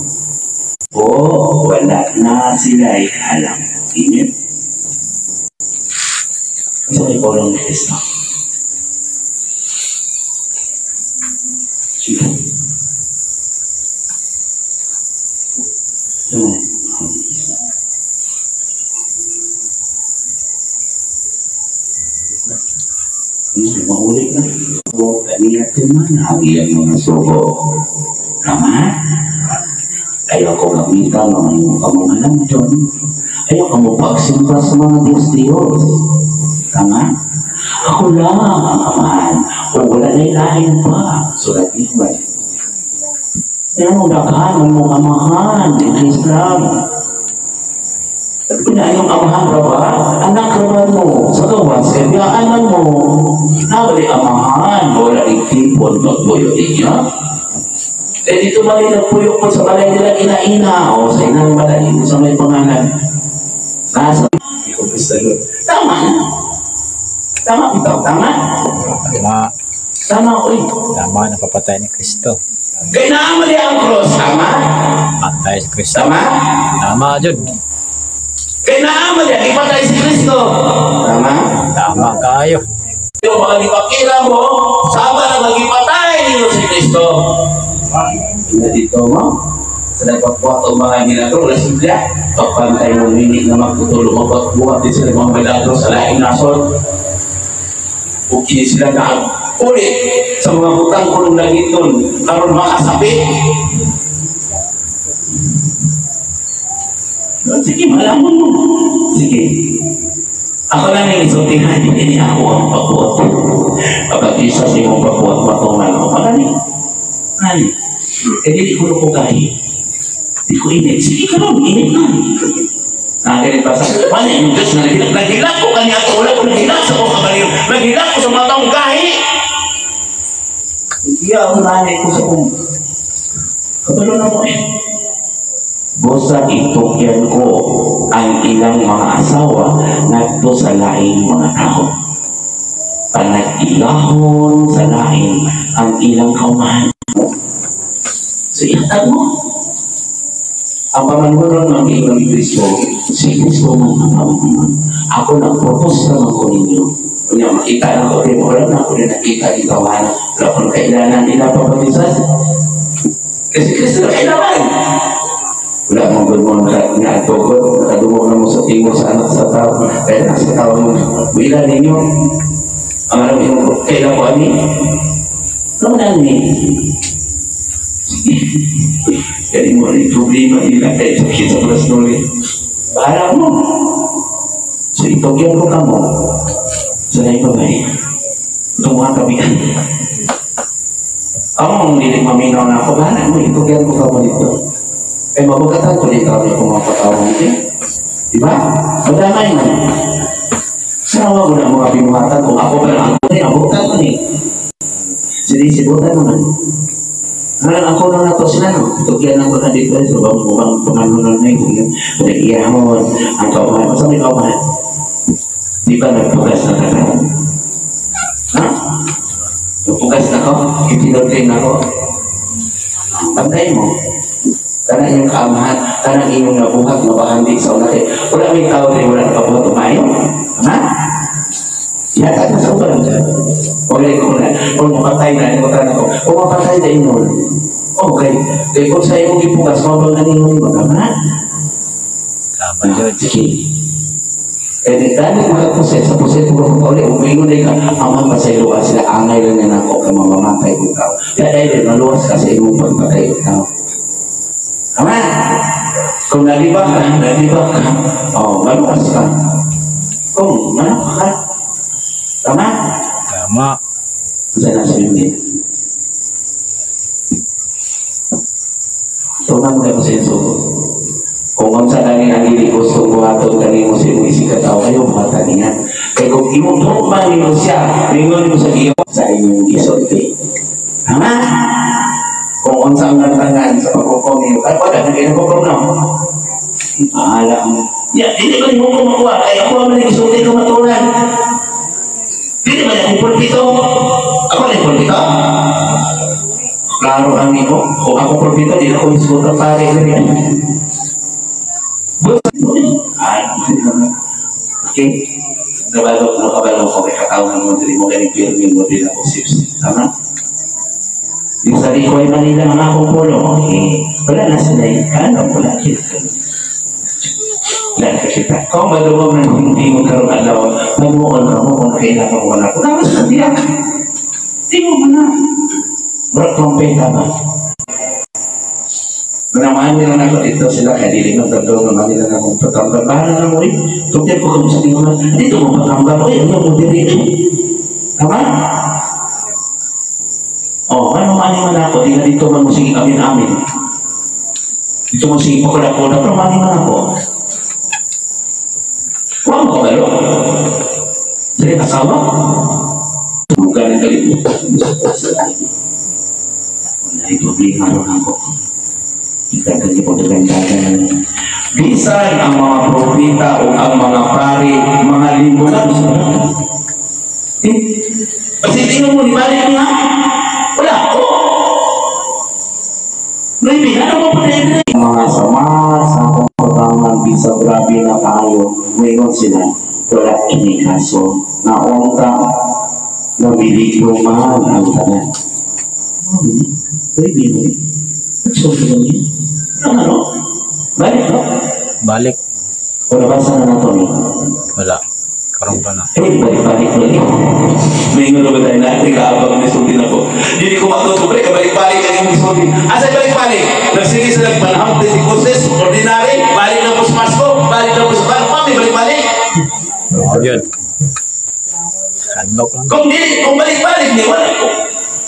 O, wala na sila alam. Amen? Sa may polong ni Kristo. Sige. Maulit na. O, kaniya man ang iyang mga sugo. Tama? Ayaw ko gamitan mga iyong kamungalan doon. Ayaw ka mo pagsimba sa mga Diyos-Diyos. Tama? Ako lang ang amahan. O wala na ilahin pa. Sulat niyo ba? Kaya mo daghan mo amahan in Islam. Pinayong amahan ra ba? Anak ra ba mo? Sa gawas, kaya biyaanan mo. Nabali amahan, wala itipon, magbuyo ninyo. Eh dito mali nagpuyo po sa balay nila ina-ina. O sa inang balay, sa may pangalan. Nasa, tama. Tama bitaw, tama? Tama. Tama, oy. Tama, napapatay ni Kristo. Kaya naamali ang cross, tama? Patay si Kristo. Tama? Tama, Jud. Kaya naamali, ipatay si Kristo. Tama? Tama kayo. Yung mga lipakira mo, sama na magipatay ninyo si Kristo. Hindi dito mo. Sa nagpagbuhat o mga ginagawa, wala simple. Pagpantay mo, hindi na magtutulong, magpagbuhat din sila mga milagro sa laing nasod. O kini sila na ulit sa mga butang kulong langiton, karon makasapit. Sige, malamon mo. Sige. Ako lang yung isultihan, hindi niya ako ang pagbuhat. Kapag isa sa iyong pagbuhat, matungan ako. Marami. Marami. Eh, di ko ko gahi. Di ko init. Sige ka ron, init na. Nakaganit pa sa, paano yung Diyos na naghilak? Naghilak ko kanya ako, wala ko naghilak sa akong kabaliw. Naghilak ko sa mga taong gahi. Iya, ang nanay ko sa kong. Kabalo na mo eh. Busa itukyan ko ang ilang mga asawa ngadto sa laing mga tao. Panag-ilahon sa lain ang ilang kaumahan. So, ihatag mo. Ang pamanhunon ng ingon ni Kristo, si Kristo man ang pamanhunon. Ako nagpropose naman ko ninyo. Kunya makita na ko rin, wala na ako rin nakita dito, wala ko kailangan nila papaminsan. Kasi Kristo na kailangan. Wala mong good mo na tugod, nakadungog na mo sa tingog sa anak sa tao, kaya nasa tao mo, wila ninyo. Ang alam mo, kailan ko ani? Ano na ani? Kaya mo rin problema nila kaya sakit sa plasnuli. Bahala mo. So itugyan ko ka mo. Sa laing babae. Itong mga kabigan. Ako ang dili maminaw na ako. Bahala mo, itugyan ko ka mo dito. Eh mabagatan ko dito ako mga patawang dito. Diba? Madamay man. Sawa ko na mga binuhatan kung ako pa lang ako ni, abutan ko ni. Sinisibutan naman. Ngayon ako na nato sila, no? Tugyan ako na dito, so bang bang pangalunan na ito, pinag-iyahon, ang kaumahan. Basta may kaumahan. Di ba nagpugas na ka? Ha? Nagpugas na ko? Itinugin na ko? Pantay mo. Kanang inyong kaamahan, kanang inyong nabuhat, nabahandi sa una kay. Wala may tao rin, wala nakabuhat umayo. Ha? Yata na sa uban. Wala ko na. Kung mapatay na, ano na ko. Kung mapatay na ingon. Okay. Kaya kung sa imong gipugas, mabang ganin mo, tama? Tama jud. Sige. Eh, dahil mga puset, sa puset ko ko ulit, umingon na ka, ang mga pasayloa sila, angay lang na ako kay mamamatay ko tao. Kaya dahil maluwas ka sa imong pagpatay ko tao. Tama? Kung nalibak ka, oh, maluwas ka. Kung manok ka, tama? Tama. Sa nasa yun. Tuman kayo sa inyo. Kung unsa gani ang dili gusto buhaton kanimo sa imong isig ka tawo kayo buhatan niya. Kay kung imong hukman nimo siya, ningon nimo sa iyo sa inyong gisulti. Tama? Kung unsa ang lantangan sa paghukom ninyo, kay wala na kayo hukom no. Bahala mo. Ya, dili ko nimo makuha kay ako man ang gisulti ko maturan. Dili man akong pulpito. Ako na pulpito. Klaro ang nimo. Kung ako pulpito, dili ako hisgutan pare diri. Okay. Nabalo, nakabalo ko kay katawan mo diri mo kay pirmi mo diri ako sips. Tama? Yung sa Rikoy Manila mga akong pulo. Okay. Wala na sila yung ano, wala kita. Wala na kita. Kung madungog na hindi mo karong adlaw, mamuon ka mo kung kailangan mo na. Kung sa tiyak, di mo man na. Murag trompeta ba? Manamahan nila na ako dito sila, kaya dili nang gagawin naman nila na akong patambal. Bahala na mo eh. Tugyan ko kami sa tingnan. Dito mo patambal. Uy, ano mo diri eh? Tama? Oh, ano mani man ako? Di na dito man mo sige amin-amin. Dito mo sige pakula-kula, pero mani man ako. Huwag mo kabalo. Sige, asawa. Mukha ng kalibutan. Wala, problema ron ako. Bisan ang mga propeta o ang mga pari, mga limunan. Eh, kasi tingnan mo, di balik nga. Wala. Oh. Maybe, ano mo pa rin? Mga sama sa pagkaman, bisa grabe na tayo. Ngayon sila, wala kini kaso. Naunta, nabili ko man ang tanan. Maybe, maybe. Ano? Balik no? Balik. O nabasa na nato ni? Wala. Karon pa na. Eh, balik-balik lagi. May ingon ba tayo natin kaabang ni Sultan ako? Hindi ko matuto, pre, kabalik-balik ang imong gisulti. Asa balik-balik? Nagsige sila panahon Pentecostes, ordinary, balik na po sa Pasko, balik na po sa Pasko, mami, balik-balik. Yun. Kanlok lang. Kung dili, kung balik-balik ni wala ko.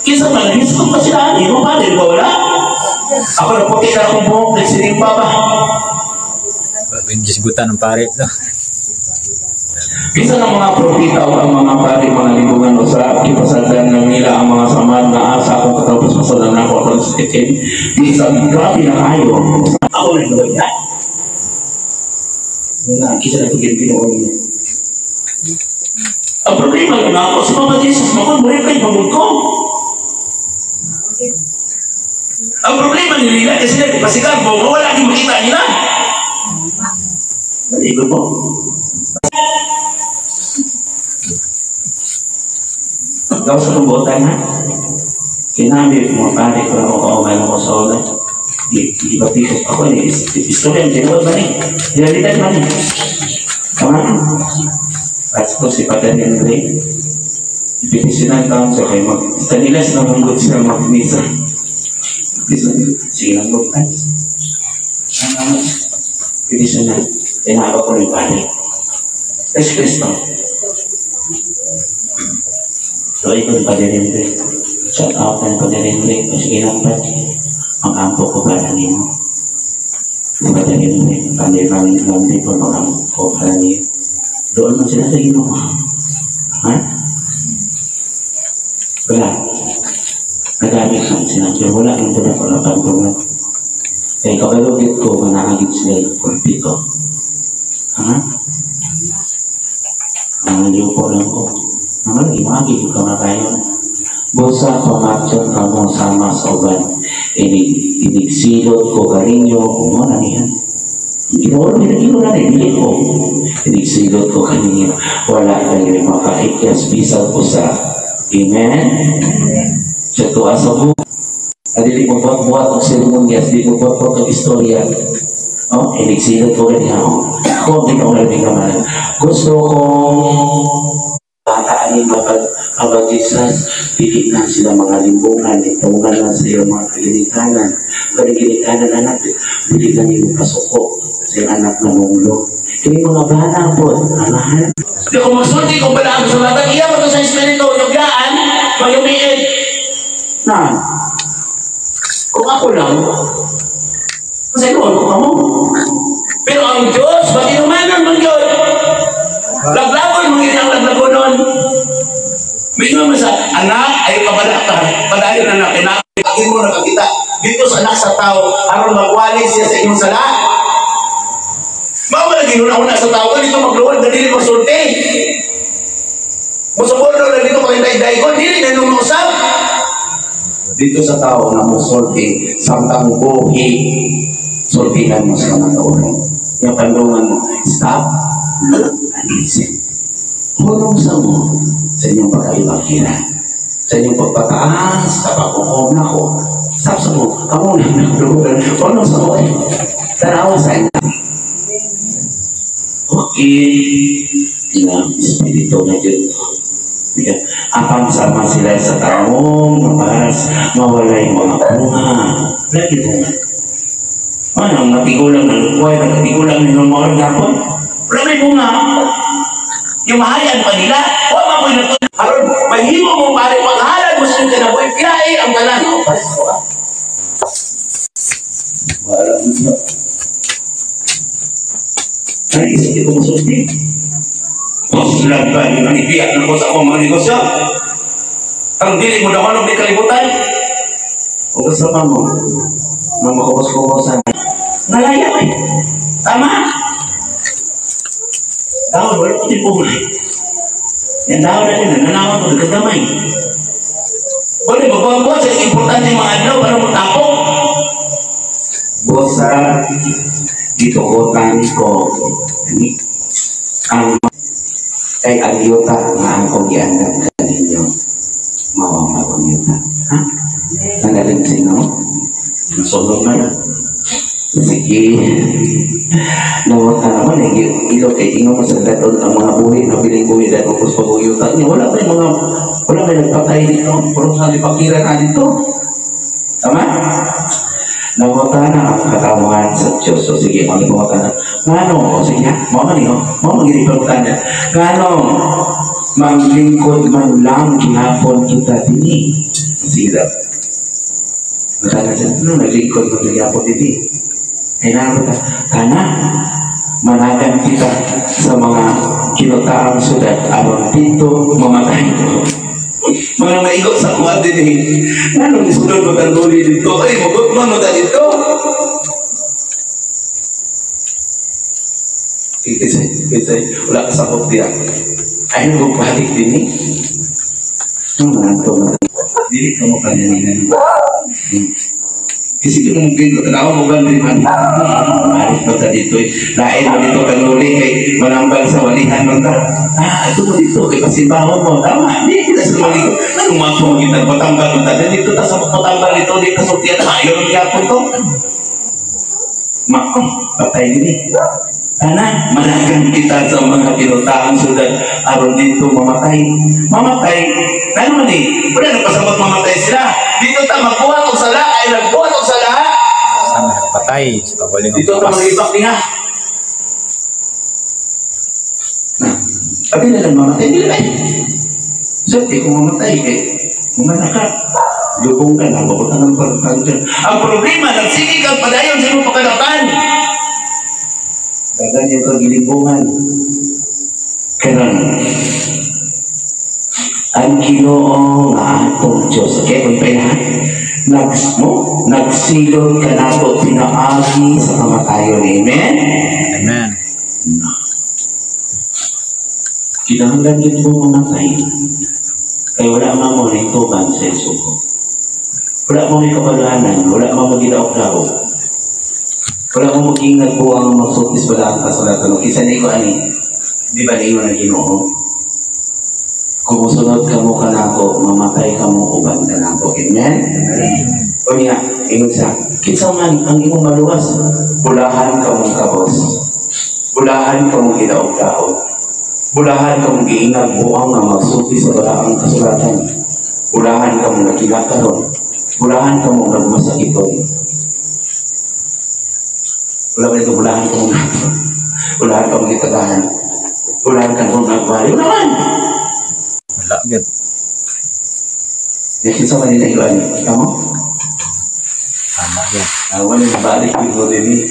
Kinsa man, hisgot pa sila, ani mo balik ba wala? Ako na puti ka akong buhok, nagsiling pa ba? Gisgutan ng pare. No? Bisan ang mga propeta o ang mga pari, mga libungan o sa gipasaldan lang nila ang mga samad nga asa akong katapos masalan ako aron sa itim. Bisan grabe na kayo. Ako na gawin na. Nga, kisa na ito Ginoo niyo. Ang problema na ako, si Papa Jesus, makon mo rin kayo pagod ko. Ang problema nila, kasi nagpasikat mo, wala kang makita nila. Naligo mo. Gawa sa tumbutan ha? Kinabi, mga pare ko ako kaumay ako sa ulan. Ibatikos ako eh. Istorya, tinuod ba ni? Dinalitan ba ni? Tama? Pasko si Padre Henry. Ipitisyonan taon siya kayo mag... Stanilas na manggot siya mag-misa. Sige lang mag... Pitisyonan. Tinawag ko rin pare. Yesu Kristo. So, ikaw yung Padre Henry. Shout out ng Padre Henry. Sige lang ba? Ang ampo ko para nimo. Si Padre Henry. Padre Henry po mag-ampo ko para niyo. Doon man sila sa Ginoo. Ha? Wala. Nagamit lang sila. Pero wala nang wala ko na pagdungan. Kaya kabalugit ko, manahagit sila yung pulpito. Ha? Ang yuko lang ko. Naman, imagi ko kamatayon. Busa, pamatyon ka mo sama sa uban. Inigsilot ko kaninyo, kung na niya. Ginoo, ginoo na rin, dili ko. Inigsilot ko kaninyo. Wala kayo makaikyas, bisan ko sa. Amen? Sa tuwa sa buhay. Dili mo buhat-buhat og seremonyas, dili mo buhat-buhat og istorya. Oh, inigsilot ko rin ako. Ako, Ginoo na rin naman. Gusto kong bataan mapag Aba Jesus, dili na sila mga limbungan, itungan na sila mga kaginikanan. Kaginikanan anak, dili na nila pasuko sa iyong anak na munglo. Kini mga bana po, amahan. Di ko magsulti kung balaan sa bata, iya mo to sa espiritu, yugyaan, mayumiin. Na, kung ako lang, kasi ko kamo. Pero ang Diyos, matinumanan man yun. Laglagon, mga ang laglagonon. May naman sa anak ay pabala ka, padayon anak, kinakain mo nakakita dito sa anak sa tao, aron magwali siya sa inyong sala. Mao man ginuna-una sa tao, dito magluwag, dili magsulti. Musubordo na dito pakintay-day ko, dili na nung usap. Dito sa tao na musulti, samtang buhi, sultihan mo sa mga tauhan. Yung kandungan mo, stop, look, and listen. Hulong sa mo sa inyong pagkaibang-kira, sa inyong pagpataas, sa pagkukom na ko. Stop sa mo, kamo na naglugan. Hulong sa mo eh. Tanawa sa inyo. Okay. Nga, espiritu na dyan. Apang sama sila sa taong maparas, mawalay mga bunga. Lagi bunga. Ano, natigulang ng lukway, natigulang ng mga gapon. Wala may bunga. Yung mahayan pa nila, huwag mapoy na ito. Aron, mahimo mo pare, paghalad mo sa iyong kinabuhi, pirae ang tanan. O, pare, ko ah. Wala mo. Ay, isip ko masulti. Puslag ba, yung nangipiyak na ko sa akong mga negosyo? Ang dili mo na ako di kalibutan. O kasama mo, nang makukos-kukosan. Nalaya ko eh. Tama? Dahon, wala ko din po. Yan dahon na rin, nananawan ko, nagkagamay. Wala, magbuhat-buhat sa importante mga adlaw para mo tapok. Bosa, gitukotan ko. Ang kay ang yuta nga akong giandam kaninyo. Mao ang akong yuta. Ha? Tanggalin sino? Nasulog na na. Sige. Nawag ka naman eh. Ilog eh. Ingon mo sa daton ang mga buhi na piling buhi dahil kung gusto mo yuta niya. Wala pa yung mga, wala may nagpatay dito. Puro sa lipakira na dito. Tama? Nawag na ang katawan sa Diyos. So sige, mga na. Ngano? O sige, mao man yun. Mao man gini pangutana. Ngano? Maglingkod man lang gihapon kita dini. Sige daw. Magkana siya, ano, naglingkod man gihapon dini. Ay naabot ka, kana, Managan kita sa mga kinutaang syudad aron dito mamatay. Mga maigo sa kuwan din eh. Ano ni sulod mo tangguli dito? Ay, mugot mo no dito. Kisay, kisay, wala ka sakop diya. Ay, mo balik din eh. Ang mga to, dili ka mo kanina. Kasi kung mungkin ko tanaw mo gan man. Balik mo ta dito eh. Lain mo dito kanuli kay manambal sa walihan mo ta. Ah, ito mo dito kay pasimbahon mo. Tama, di kita sa maligo. Anong mga pumagitag patambal mo ta? Dito ta sa patambal dito, dito sa tiyan. Ayaw ng yapon to. Mako, patay din eh. Ana, managan kita sa mga kinutaang syudad aron dito mamatay. Mamatay, ano man eh? Wala na pasabot mamatay sila. Dito ta magbuhat og sala, ay nagbuhat og sala. Sana nagpatay sa kabalingong Dito ta lawas. magibak niya. Na, abi na lang mamatay, dili ba? Swerte kung mamatay kay kumana ka. Lubong ka na, mabutan ng pagpagdyan. Ang problema, nagsige kang padayon sa imong pagkadapan. Dagan yung kagilibungan. Karon ang Ginoo nga atong Diyos. Okay, kung pa nagsilot ka nato pinaagi sa kamatayon. Amen? Amen. No. Kinahanglan din mo mamatay. Kaya wala man mo nituban sa isuko. Wala mo may kabalanan, wala mo magilaok-laok. Wala mo mag-ingat po ang magsultis wala ang kasulatan. Kisa na ikaw ani, di ba niyo na Ginoo? Kung musunod ka mo kanako, mamatay ka mo uban kanako. Amen? O niya, ingon siya, kinsa man ang imong maluwas, bulahan ka mong kabos. Bulahan ka mong gilaog-laog. Bulahan ka mong giingag buang nga magsulti sa balaang kasulatan. Bulahan ka mong nagkilakaron. Bulahan ka mong nagmasakiton. Wala ba ito, bulahan ka mong bulahan ka mong gitagahan. Bulahan ka mong nagwali. Wala man! Wala, gyud. Di kinsa man nila iwan. Tama? Tama, gyud. Wala na balik dito din eh.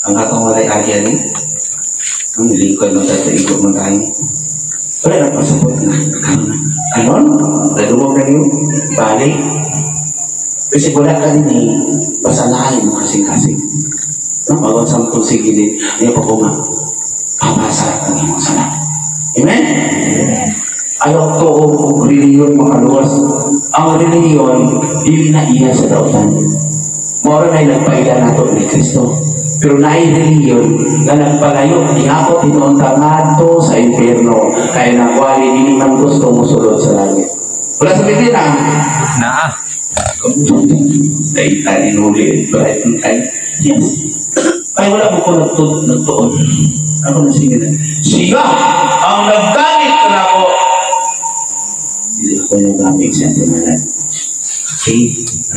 Ang atong walay agi ani. Ang lingkod mo tayo, ikot mo tayo. Wala na pasabot na. Kanon? Nagumog na niyo? Balik? Kasi wala ka din eh. Basalahin mo kasing-kasing. No? Magon sampung sige din. Ayaw pa kuma. Pabasa ang imong sala. Amen? Ayaw ko og reliyon makaluwas. Ang reliyon, dili na iya sa dautan. Mora na nagpaila nato ni Kristo. Pero naay reliyon nga nagpalayo, gihapon tinuon ta ngadto sa impierno. Kaya nagwali, dili man gusto mosulod sa langit. Wala sa Biblia na. Naa. Dahil tayo nuli. Yes. Ay, wala mo ko nagtuon. Ako na sige na. Siya ang naggamit ko na ako. Hindi ako yung gamit siya tumalan. Okay.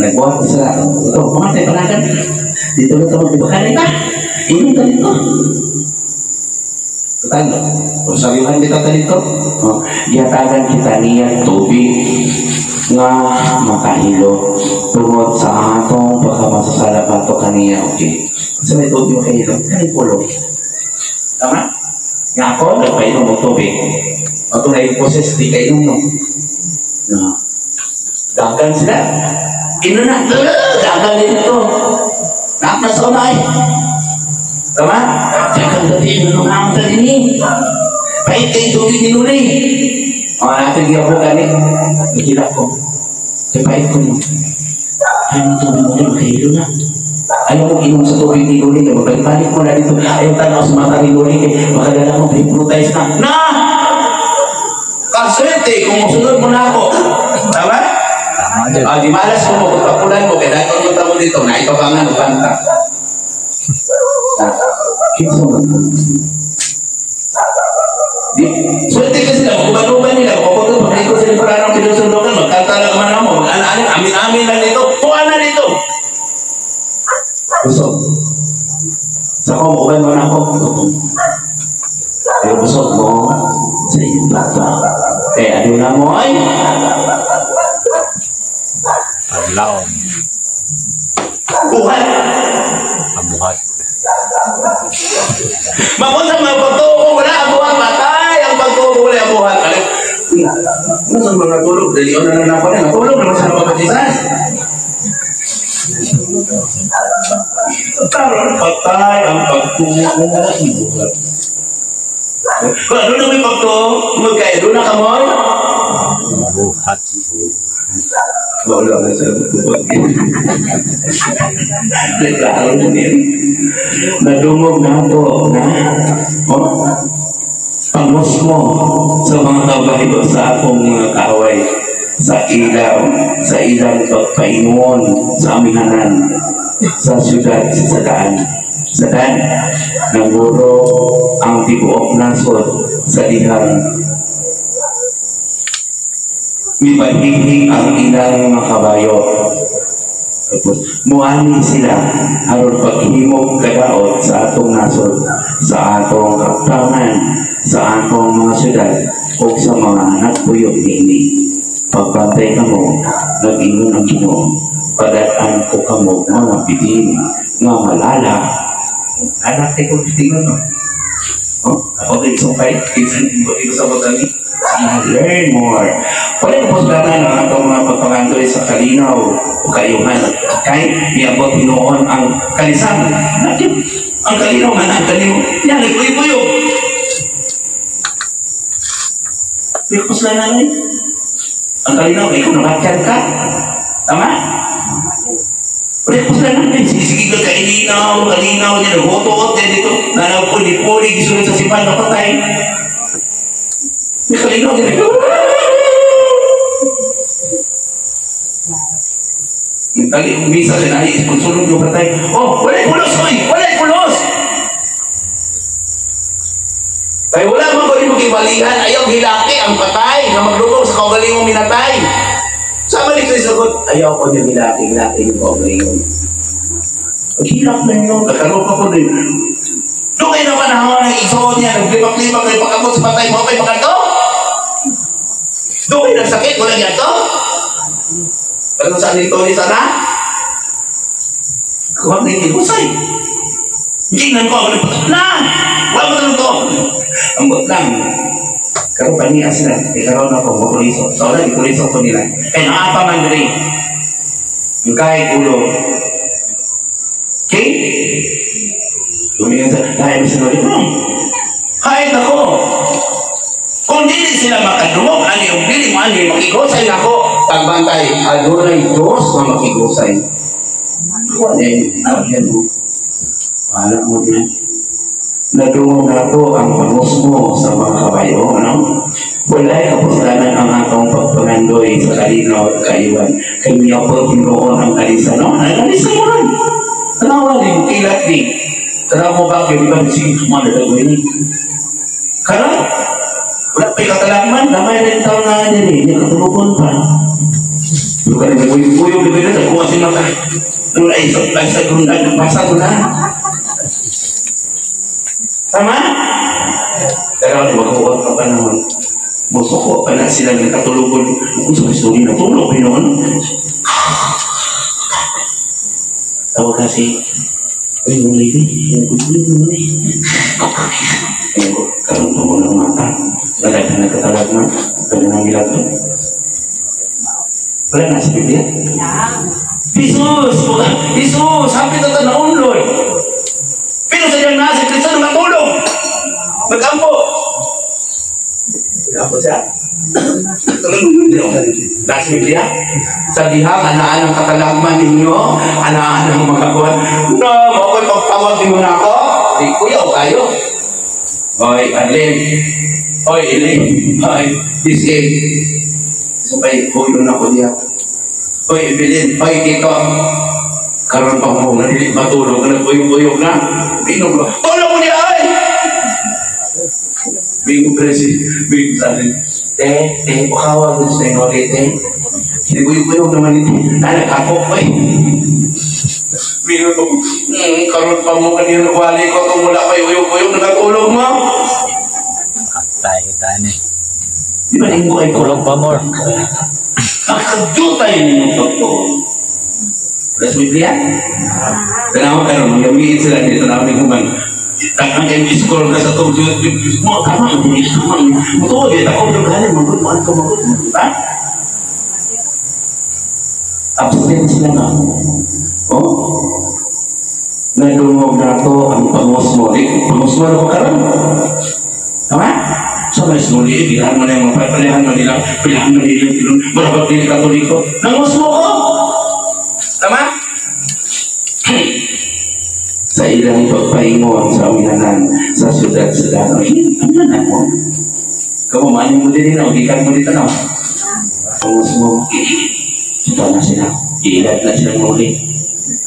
Nagbuhat sa ito. Pumatay pa natin. Dito na ito magbukarin ka. Inom ka dito. Total. Kung sabihan kita ta dito. Oh, gihatagan kita niya tubig nga makahilo tungod sa atong pagkamasasala pa kaniya. Okay. Sa may tubig makahilo, kani pulo. Tama? Nga ako, nagpainom og tubig. Ato na i-process, di kayo no. No. Dagan sila. Ino na. Dagan dito. Nakas ko na eh. Tama? Dagan dati, ino na ang din eh. Pahit kayo tubig ni Luli. O, natin giyapo gani. Nagila ko. Kaya pahit ko mo. Ay, mo tubig mo, makahilo na. Ayaw mo inom sa tubig ni Luli. Kaya magbalik mo na dito. Ayaw tanaw sa mata ni Luli. Kaya makadala mo, hypnotize na. Na! Kaswerte, kung musunod mo na ako. Tama? Tama, gyud. Ah, di malas mo, magpapulan mo, kaya dahil kung mo dito, naitabangan o banta. Kinsa man ka? Di, swerte kasi sila, magkubanuban nila, magpapunta, pagliko sila para ng pinusundukan, magkanta lang man mo, mag-anak, amin-amin lang dito, tuwa na dito. Busog. Sa ko, uban mo na ako. Pero busog mo sa iyong bata. Kaya ano na mo ay? Paglaom. Buhat. Pabuhat. Makon sa mga pagtuo wala ang buhat, patay ang pagtuo wala ang buhat. Ano sa mga tulog? Dali na na na pa natulog naman sa mga Jesus. Karon patay ang pagtuo wala ang buhat. Kung ano na may pagtuo, magkaya doon na kamoy? Buhat. Wala na sa buhat. Nagklaro na niya. Nadungog na po na oh, pangos mo sa mga kabayo sa akong mga kaaway sa ilaw, sa ilang pagpaingon sa amihanan sa siyudad sa daan. Sa daan, nanguro ang tibuok nasod sa dihang mipahihi ang ilang mga kabayo. Tapos, muani sila aron paghimog kadaot sa atong nasod, sa atong kaptanan, sa atong mga syudad, o sa mga nagpuyo niini. Pagbantay kamo, nag-ingon ang Ginoo, padaan ko kamo mga bitin, nga malala. Anak kay kong bitin no? Oh, ako din sungkay, kinsan ko sa pagkani. Learn more. Wala yung posdatan ang atong mga pagpangandoy sa kalinaw o kayuhan. Kay miabot hinuon ang kalisan. Nakit ang kalinaw nga ang kalinaw. Yan, nagpuyo-puyo. May puslanan eh. Ang kalinaw, ikaw nakatyan ka. Tama? Wala yung puslanan eh. Sige-sige ka, kailinaw, kalinaw, niya, naghutuot niya dito. Nanagpuli-puli, gisunod sa sipan, napatay. May kalinaw niya. Tali, umisa siya na, isponsor yung patay. Oh, wala'y pulos, oy! Wala'y pulos! Kaya wala man ko rin magibalihan, ayaw hilaki ang patay, na maglubog sa kaugalingong minatay. Sama dito yung sagot, ayaw ko niya hilaki, hilaki yung kaugalingon. Paghilak na yun, kakaroon pa ko din. Doon kayo na panahon ng igsoon niya, naglipak-lipak, nagpakabot sa patay, mo kayo pakanto? Doon kayo nagsakit, wala niya to? Pero saan nito ni sana? Kuha na yung husay. Tingnan ko, na! Wala mo tanong to! Ambot lang. Karoon pa niya sila. Eh, karoon ako, makuliso. So, wala, ikuliso ko nila. Kaya naapa man rin. Yung kahit ulo. Okay? Tumingin sa, dahil sa noli, kahit ako. Kung dili sila makadungog, ano yung dili mo, ano yung makigosay na ako. Pagbantay, adunay Diyos na makigosay. Wala yan mo. Wala mo din. Nadungog na po ang pangusmo sa mga kabayo, ano? Wala'y kapuslanan ang atong pagpangandoy sa kalinaw at kaiwan. Kay miyapot hinuon ang kalisan, no? Nagalisan mo rin. Tanawa din, kilat di. Tanawa mo ba, kaya di ba, sige, sumala ni. Karon, wala pa'y katalagman, damay rin taon na nga din eh, hindi katulukon pa. Luka rin, buyog-buyog, di ba yun, nagkuha si mata. Nung ay, sa grundag, basa ko na. Tama? Pero di ba, kuha ka pa naman. Musuko pa na sila ng katulugon. Kung sa gusto natulog, yun noon. Tawag kasi, uy, yung lady, yung good mo eh. Ayun ko, karoon pa mo ng mata. Wala ka nagkatalag na. Pwede nang ilag to. Wala na sa Biblia? Jesus! Jesus! Hapit na ito naunloy! Pero sa diyang nasa Kristo natulog! Nag-ampo! Nag-ampo siya? Nasa Biblia? Sa dihang, anaan ang katalagman ninyo, anaan ang mga kuwan. Na, mako'y pagtawag ninyo na ako. Di, kuya, o kayo. Hoy, Arlene. Hoy, Elaine. Hoy, Isil. So, kay, huyo na ko diya. Hoy, Evelyn. Hoy, Tito. Karon pa mo, nadilit matulog, nagpuyog-puyog na. Binom ko. Tulog mo niya, ay! Bingo presi, bingo sa atin. Te, te, pakawa ko sa inyo, te. Sinibuyog-buyog naman ito. Nalagakop ko eh. Bingo ko, karon pa mo kanina wali ko, tumula pa uyog-uyog, nagtulog mo. Patay kita ni. Di ba ninggo ay Tulog pa more. Ang kagdutay ninyong pagtuo. Wala sa Biblia? Tanaw karon manggamiit sila dito na kami human. Takang kayo i-scroll na sa tong mo tama ang tama. Mo di ako yung galing magud mo ka magud, di ba? Absent sila nga. Oh. Nadungog nato ang pangusmo. Di pangusmo na ko karon. Tama? So may suli, bilahan mo na yung mga palihan mo nila, bilahan mo nila, marabag din Katoliko. Nangusmo ko! Tama? Sa ilang pagpaingon sa amihanan sa syudad sa Danau. Amihanan mo. Kamu maanyo mo din na, gikan mo dito na. Pangusmo. Ito na sila. Iilad na sila muli.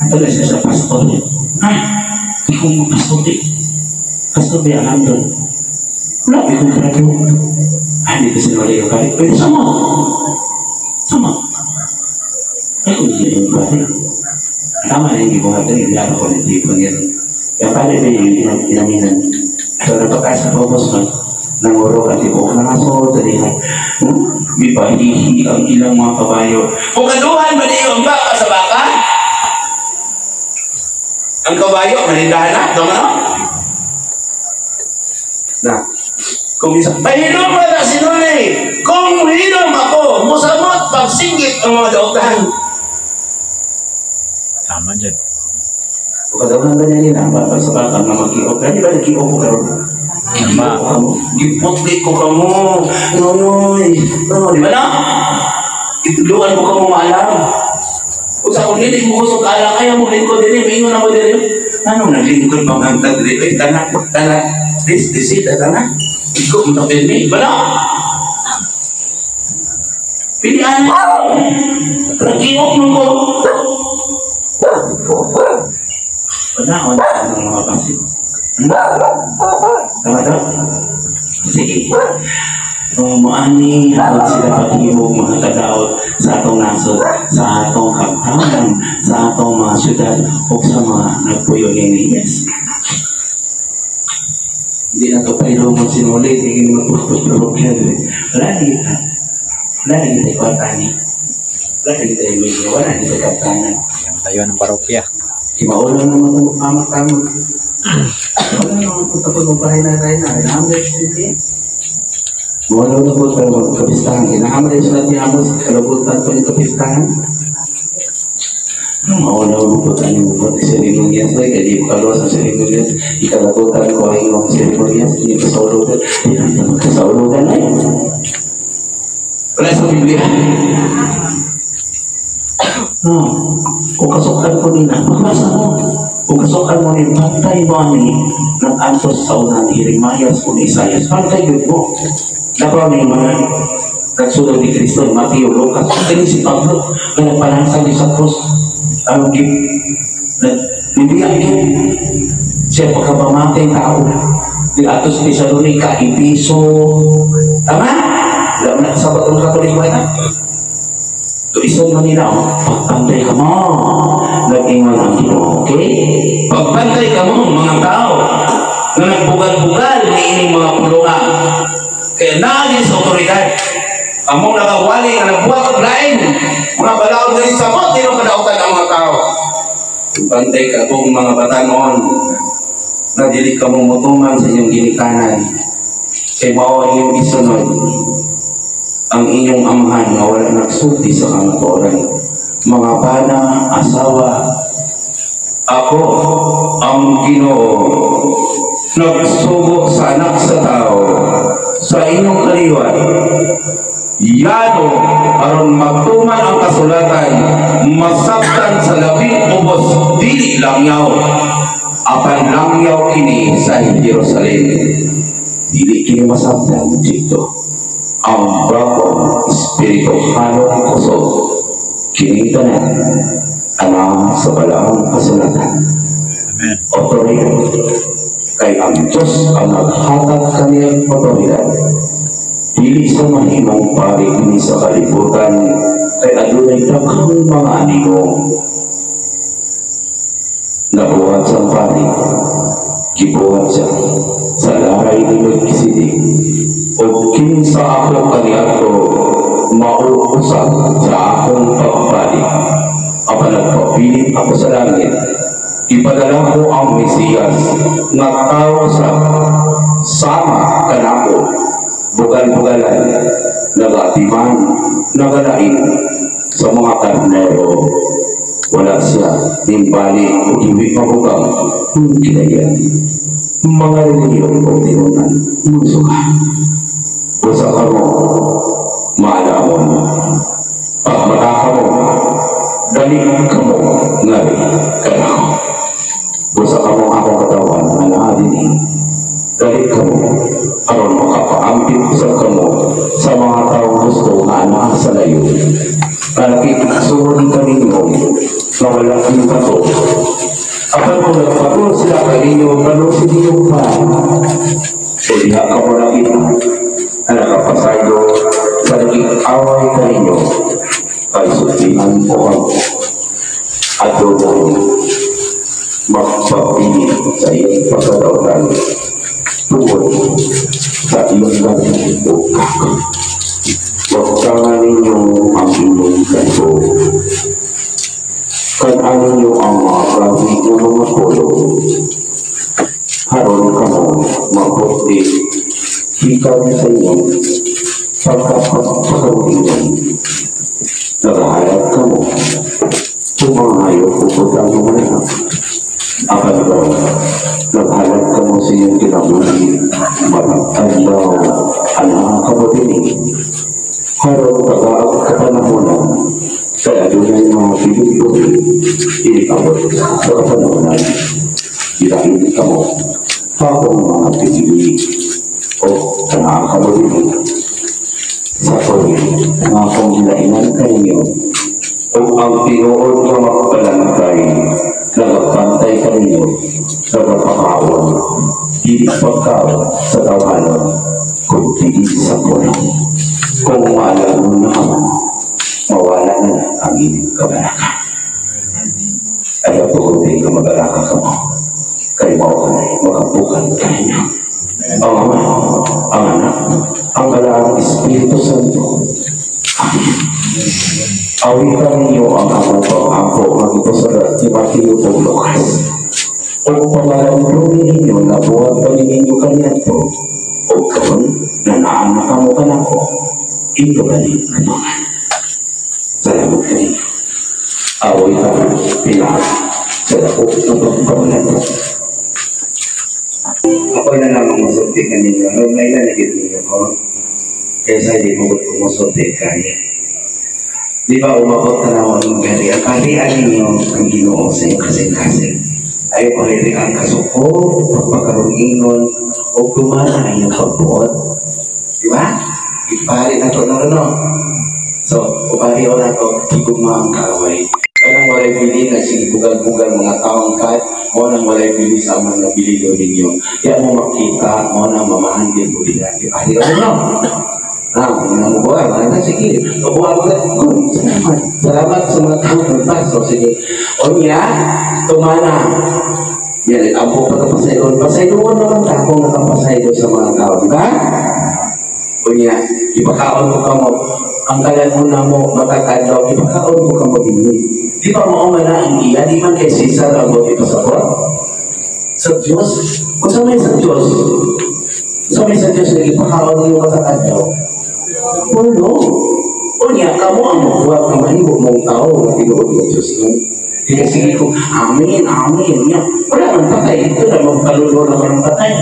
Ato na sila sa pastor. Ha? Di ko mo pastor di. Pastor di ang doon. Wala, di ko grado. Ah, dito sila muli yung pare. Pwede sama. Sama. Ay, kung hindi yung pare. Tama na yung gibuhat na hindi ako ng tipo niya. Yung pare ba yung inaminan. So, napagkas sa purpose man. Nanguro ka, tibuok na nga so, dalihan. Bipahihi ang ilang mga kabayo. Kung kaduhan ba niyo ang baka sa baka? Ang kabayo, manindahan na? Tama na? Na. Kung isa, pahilom ba na sinuli? Kung hilom ako, musamot pagsinggit ang mga daotan. Tama dyan. Kung kaduhan ba niya nila, baka sa baka nga mag-iok. Kaya di ba nag-iok ko karon? Tama. Giputli ko kamo. Nonoy. No, di ba na? Ituluan ko kamo maalam. Kung sa kung dili mo kusog alam, ayaw mo lingkod dili, maingon na mo dili. Anong naglingkod pa ang tagri? Ay, tanak, tanak. This is, tanak. Ikaw mo na pirmi. Ba na? Pilihan. Nag-iok mo ko. Wala, wala ang mga basit. Tama daw? Sige. So, moani hangtod sila paghimog mga kadaot sa atong nasod, sa atong kamtangan, sa atong mga syudad, o sa mga nagpuyo nini. Yes. Hindi na ito pailumot sinulit, hindi magpupupropya. Wala dito. Wala dito kwartani. Wala dito yung medyo. Wala dito kaptanan. Yan tayo ng parokya. Maulan naman ang amat-amat. Wala naman po tapos magpahay na tayo na. Kailangan na siya. Wala na po tayo magkapistahan. Kailangan na siya natin amos. Kalabutan po yung kapistahan. Mauna mo po tayo mo seremonyas. Kaya di ko kaluwas ang seremonyas. Ikalabutan ko ay yung seremonyas. Hindi ko sa ulugan. Hindi na magkasaulugan ay. Wala sa Biblia. No. Kung kasukan ko nila, magbasa mo. Kung kasukan mo ni pantay mo ni nag-antos sa unang Jeremias o ni Isaias, pantay yun mo. Dapat ni mga nagsunod ni Kristo, Mateo, Lucas, kani si Pablo, nga nagpalansang sa krus, ang hindi ang siya pagkapamatay tao. Di atos Tesalonica, Episo, tama? Wala mo na sa batong Katoliko na. So, isa man nila, pagpantay ka mo, nag-ingon ang Ginoo, okay? Pagpantay ka mo, mga tao, na nagbugal-bugal ni ining mga pulungan. Kaya naagin sa otoridad. Among nakawali nga nagbuhat og lain, mga balaod nga sa mo, tinong kadautan ang mga tao. Pagpantay ka kung mga batanon, na dili ka mo mutuman sa inyong ginikanan, kay mao ang inyong isunod, ang inyong amahan nga wala nagsulti sa kamatuoran. Mga bana, asawa, ako ang Ginoo, nagsugo sa anak sa tao sa inyong kaliwat. Yano aron magtuman ang kasulatan, masaktan sa labing ubos dili langyaw, apan langyaw kini sa Jerusalem. Dili kini masabtan dito. Ang bagong espiritu hanong kusog kini tanan alang sa balaang kasulatan. Amen. Otoridad kay ang Diyos ang naghatag kaniyang otoridad. Dili sa mahimong pari kini sa kalibutan kay adunay daghang mga anigo. Nabuhat sa pari, gibuhat siya sa laray ni Melchizedek. O kinsa ako kaniadto mauusap sa akong pagpari. Apan nagpabilin ako sa langit. Ipadala ko ang Mesiyas nga tao sa sama kanako, bugal-bugalan, nagatiman, nagalain sa mga karnero. Wala siya nimbali o iwi mabugang kinayan. Mga relihiyon o tinunan, musuka. Busa ka mo, maalamon. Pagmata ka mo, dali ka mo, ngari kanako. Busa ka mo akong katawan, nga naa dinhi. Dali ka mo, aron makapaampit usab ka mo sa mga taong gusto nga anaa sa layo. Nakikigsuon ka ninyo nga wala king kato. Apan kung nagpatol sila kaninyo, palusin ninyo pa. O diha ka mo nakita na nakapasaylo sa naging-away kaninyo, kay sultihan ko kamo. Adunay magpapili sa iyong pagkadawtan tungod sa iyong gabi o kaka. Wagtangan ninyo ang inyong kanto. Kan-an ninyo ang mga gabi ng mga polo. Haron kamo maputi gikan sa inyong pagkapagpagawingan. Nagahalad kamo kung mga hayop o putang mga anak. Apan karon, naghalad kamo sa inyong kinabuhi matag adlaw anaa kamo dinhi. Haron tagaag kapanahonan kay adunay mga bilog iabot sa kapanahonan. Ilain kamo akong mga pinili o anaa kamo dinhi sa tuig nga akong gilainan kaninyo o ang tinuod nga magbalantay nagabantay kaninyo, nagapakaon, dili pagkaon sa tawhanon kundi sa pulong. Kung maalam na kamo, mawala na ang inyong kabalaka. Ayaw po nga mabalaka kamo kay mao kanay makabukan kaninyo. Ang Ama, ang Anak, ang Balaang Espiritu Santo. Amen. Awitan ninyo ang akong pang-ampo nga gipasulat ni Mateo ug Lucas. Ug pamalandungi ninyo na buhat pa ninyo kaniadto. Ug karon na naa na kamo kanako, inyo gani katuman. Salamat kaninyo. Awitan pinaagi sa dako ng pagpamalandong. Ako na lamang musulti kaninyo. Ano may lalagyan ninyo ko? Kaysa hindi mo ko musulti kani. Di ba umabot na naman ang gari? Ang kaharian ninyo ang Ginoo sa iyong kasing-kasing. Ayaw pariri ang kasuko, pagpakaroon o gumana ang iyong pagbuot. Di ba? Ipari na to na no? So, upari na to, higugma ang kaaway. Kanang walay bili na sige bugal-bugal mga taong kat, mo nang walay bili sa mga nabilido ninyo. Ya mo makita, mo nang mamahan din mo din. Ipari na no? Ah, mga mo buhay, mga sige. Buhay mo na, good. Salamat. Salamat sa mga taong nagpaso. Sige. O niya, tumana. Yan, ampo pa kapasayloon. Pasayloon naman ta kung nakapasaylo sa mga tao, di ba? O niya, ipakaon mo kamo. Ang kalan na mo, matatadlaw, ipakaon mo kamo din. Di ba mao man na ang iya? Di man kay Cesar ang buot ipasabot? Sa Diyos? Kung sa may sa Diyos? Sa may sa Diyos, ipakaon mo matatadlaw. Pulo. O niya, kamo ang mabuhat na mahimo mong tao na tinuod ng Diyos. No? Di ka sige ko, amen, amen. Niya, wala nang patay. Ito na magkalulo na ng patay.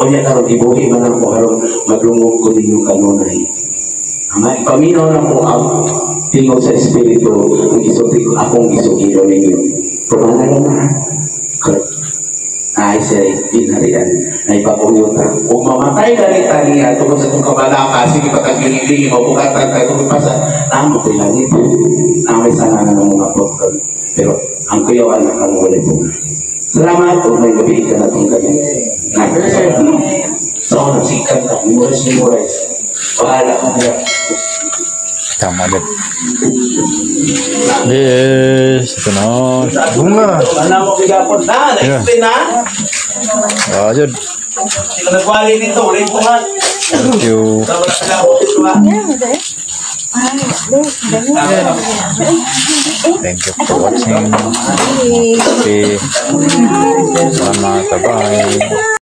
O niya, karon ibuhi man ako aron madungog ko ninyo kanunay. Ama, ipaminaw na ko ang tingog sa Espiritu ang gisulti ko, akong gisugiro ninyo. Kumana lang na. Ay, siya ginharian na ipapuyota. Kung mamatay ganita niya tungkol sa itong kabalaka, sige patagilingling, mabukatan tayo kung pasa, namo ko'y langit. Namay sana na ng mga pagkag. Pero ang kuyaw anak ang walay bunga. Salamat kung may gabi ka na itong gabi. Sa unang sikat ka, memorize, memorize. Bahala ka. Tama din. Yes, ito na. Bunga. Ano mo bigapon na? Na-explain na? Ah, yun. Hindi ko nagwali nito. Ulit ko nga. Thank you. Wala sila ako dito ha. Thank you for watching. Okay. Salamat. Bye-bye.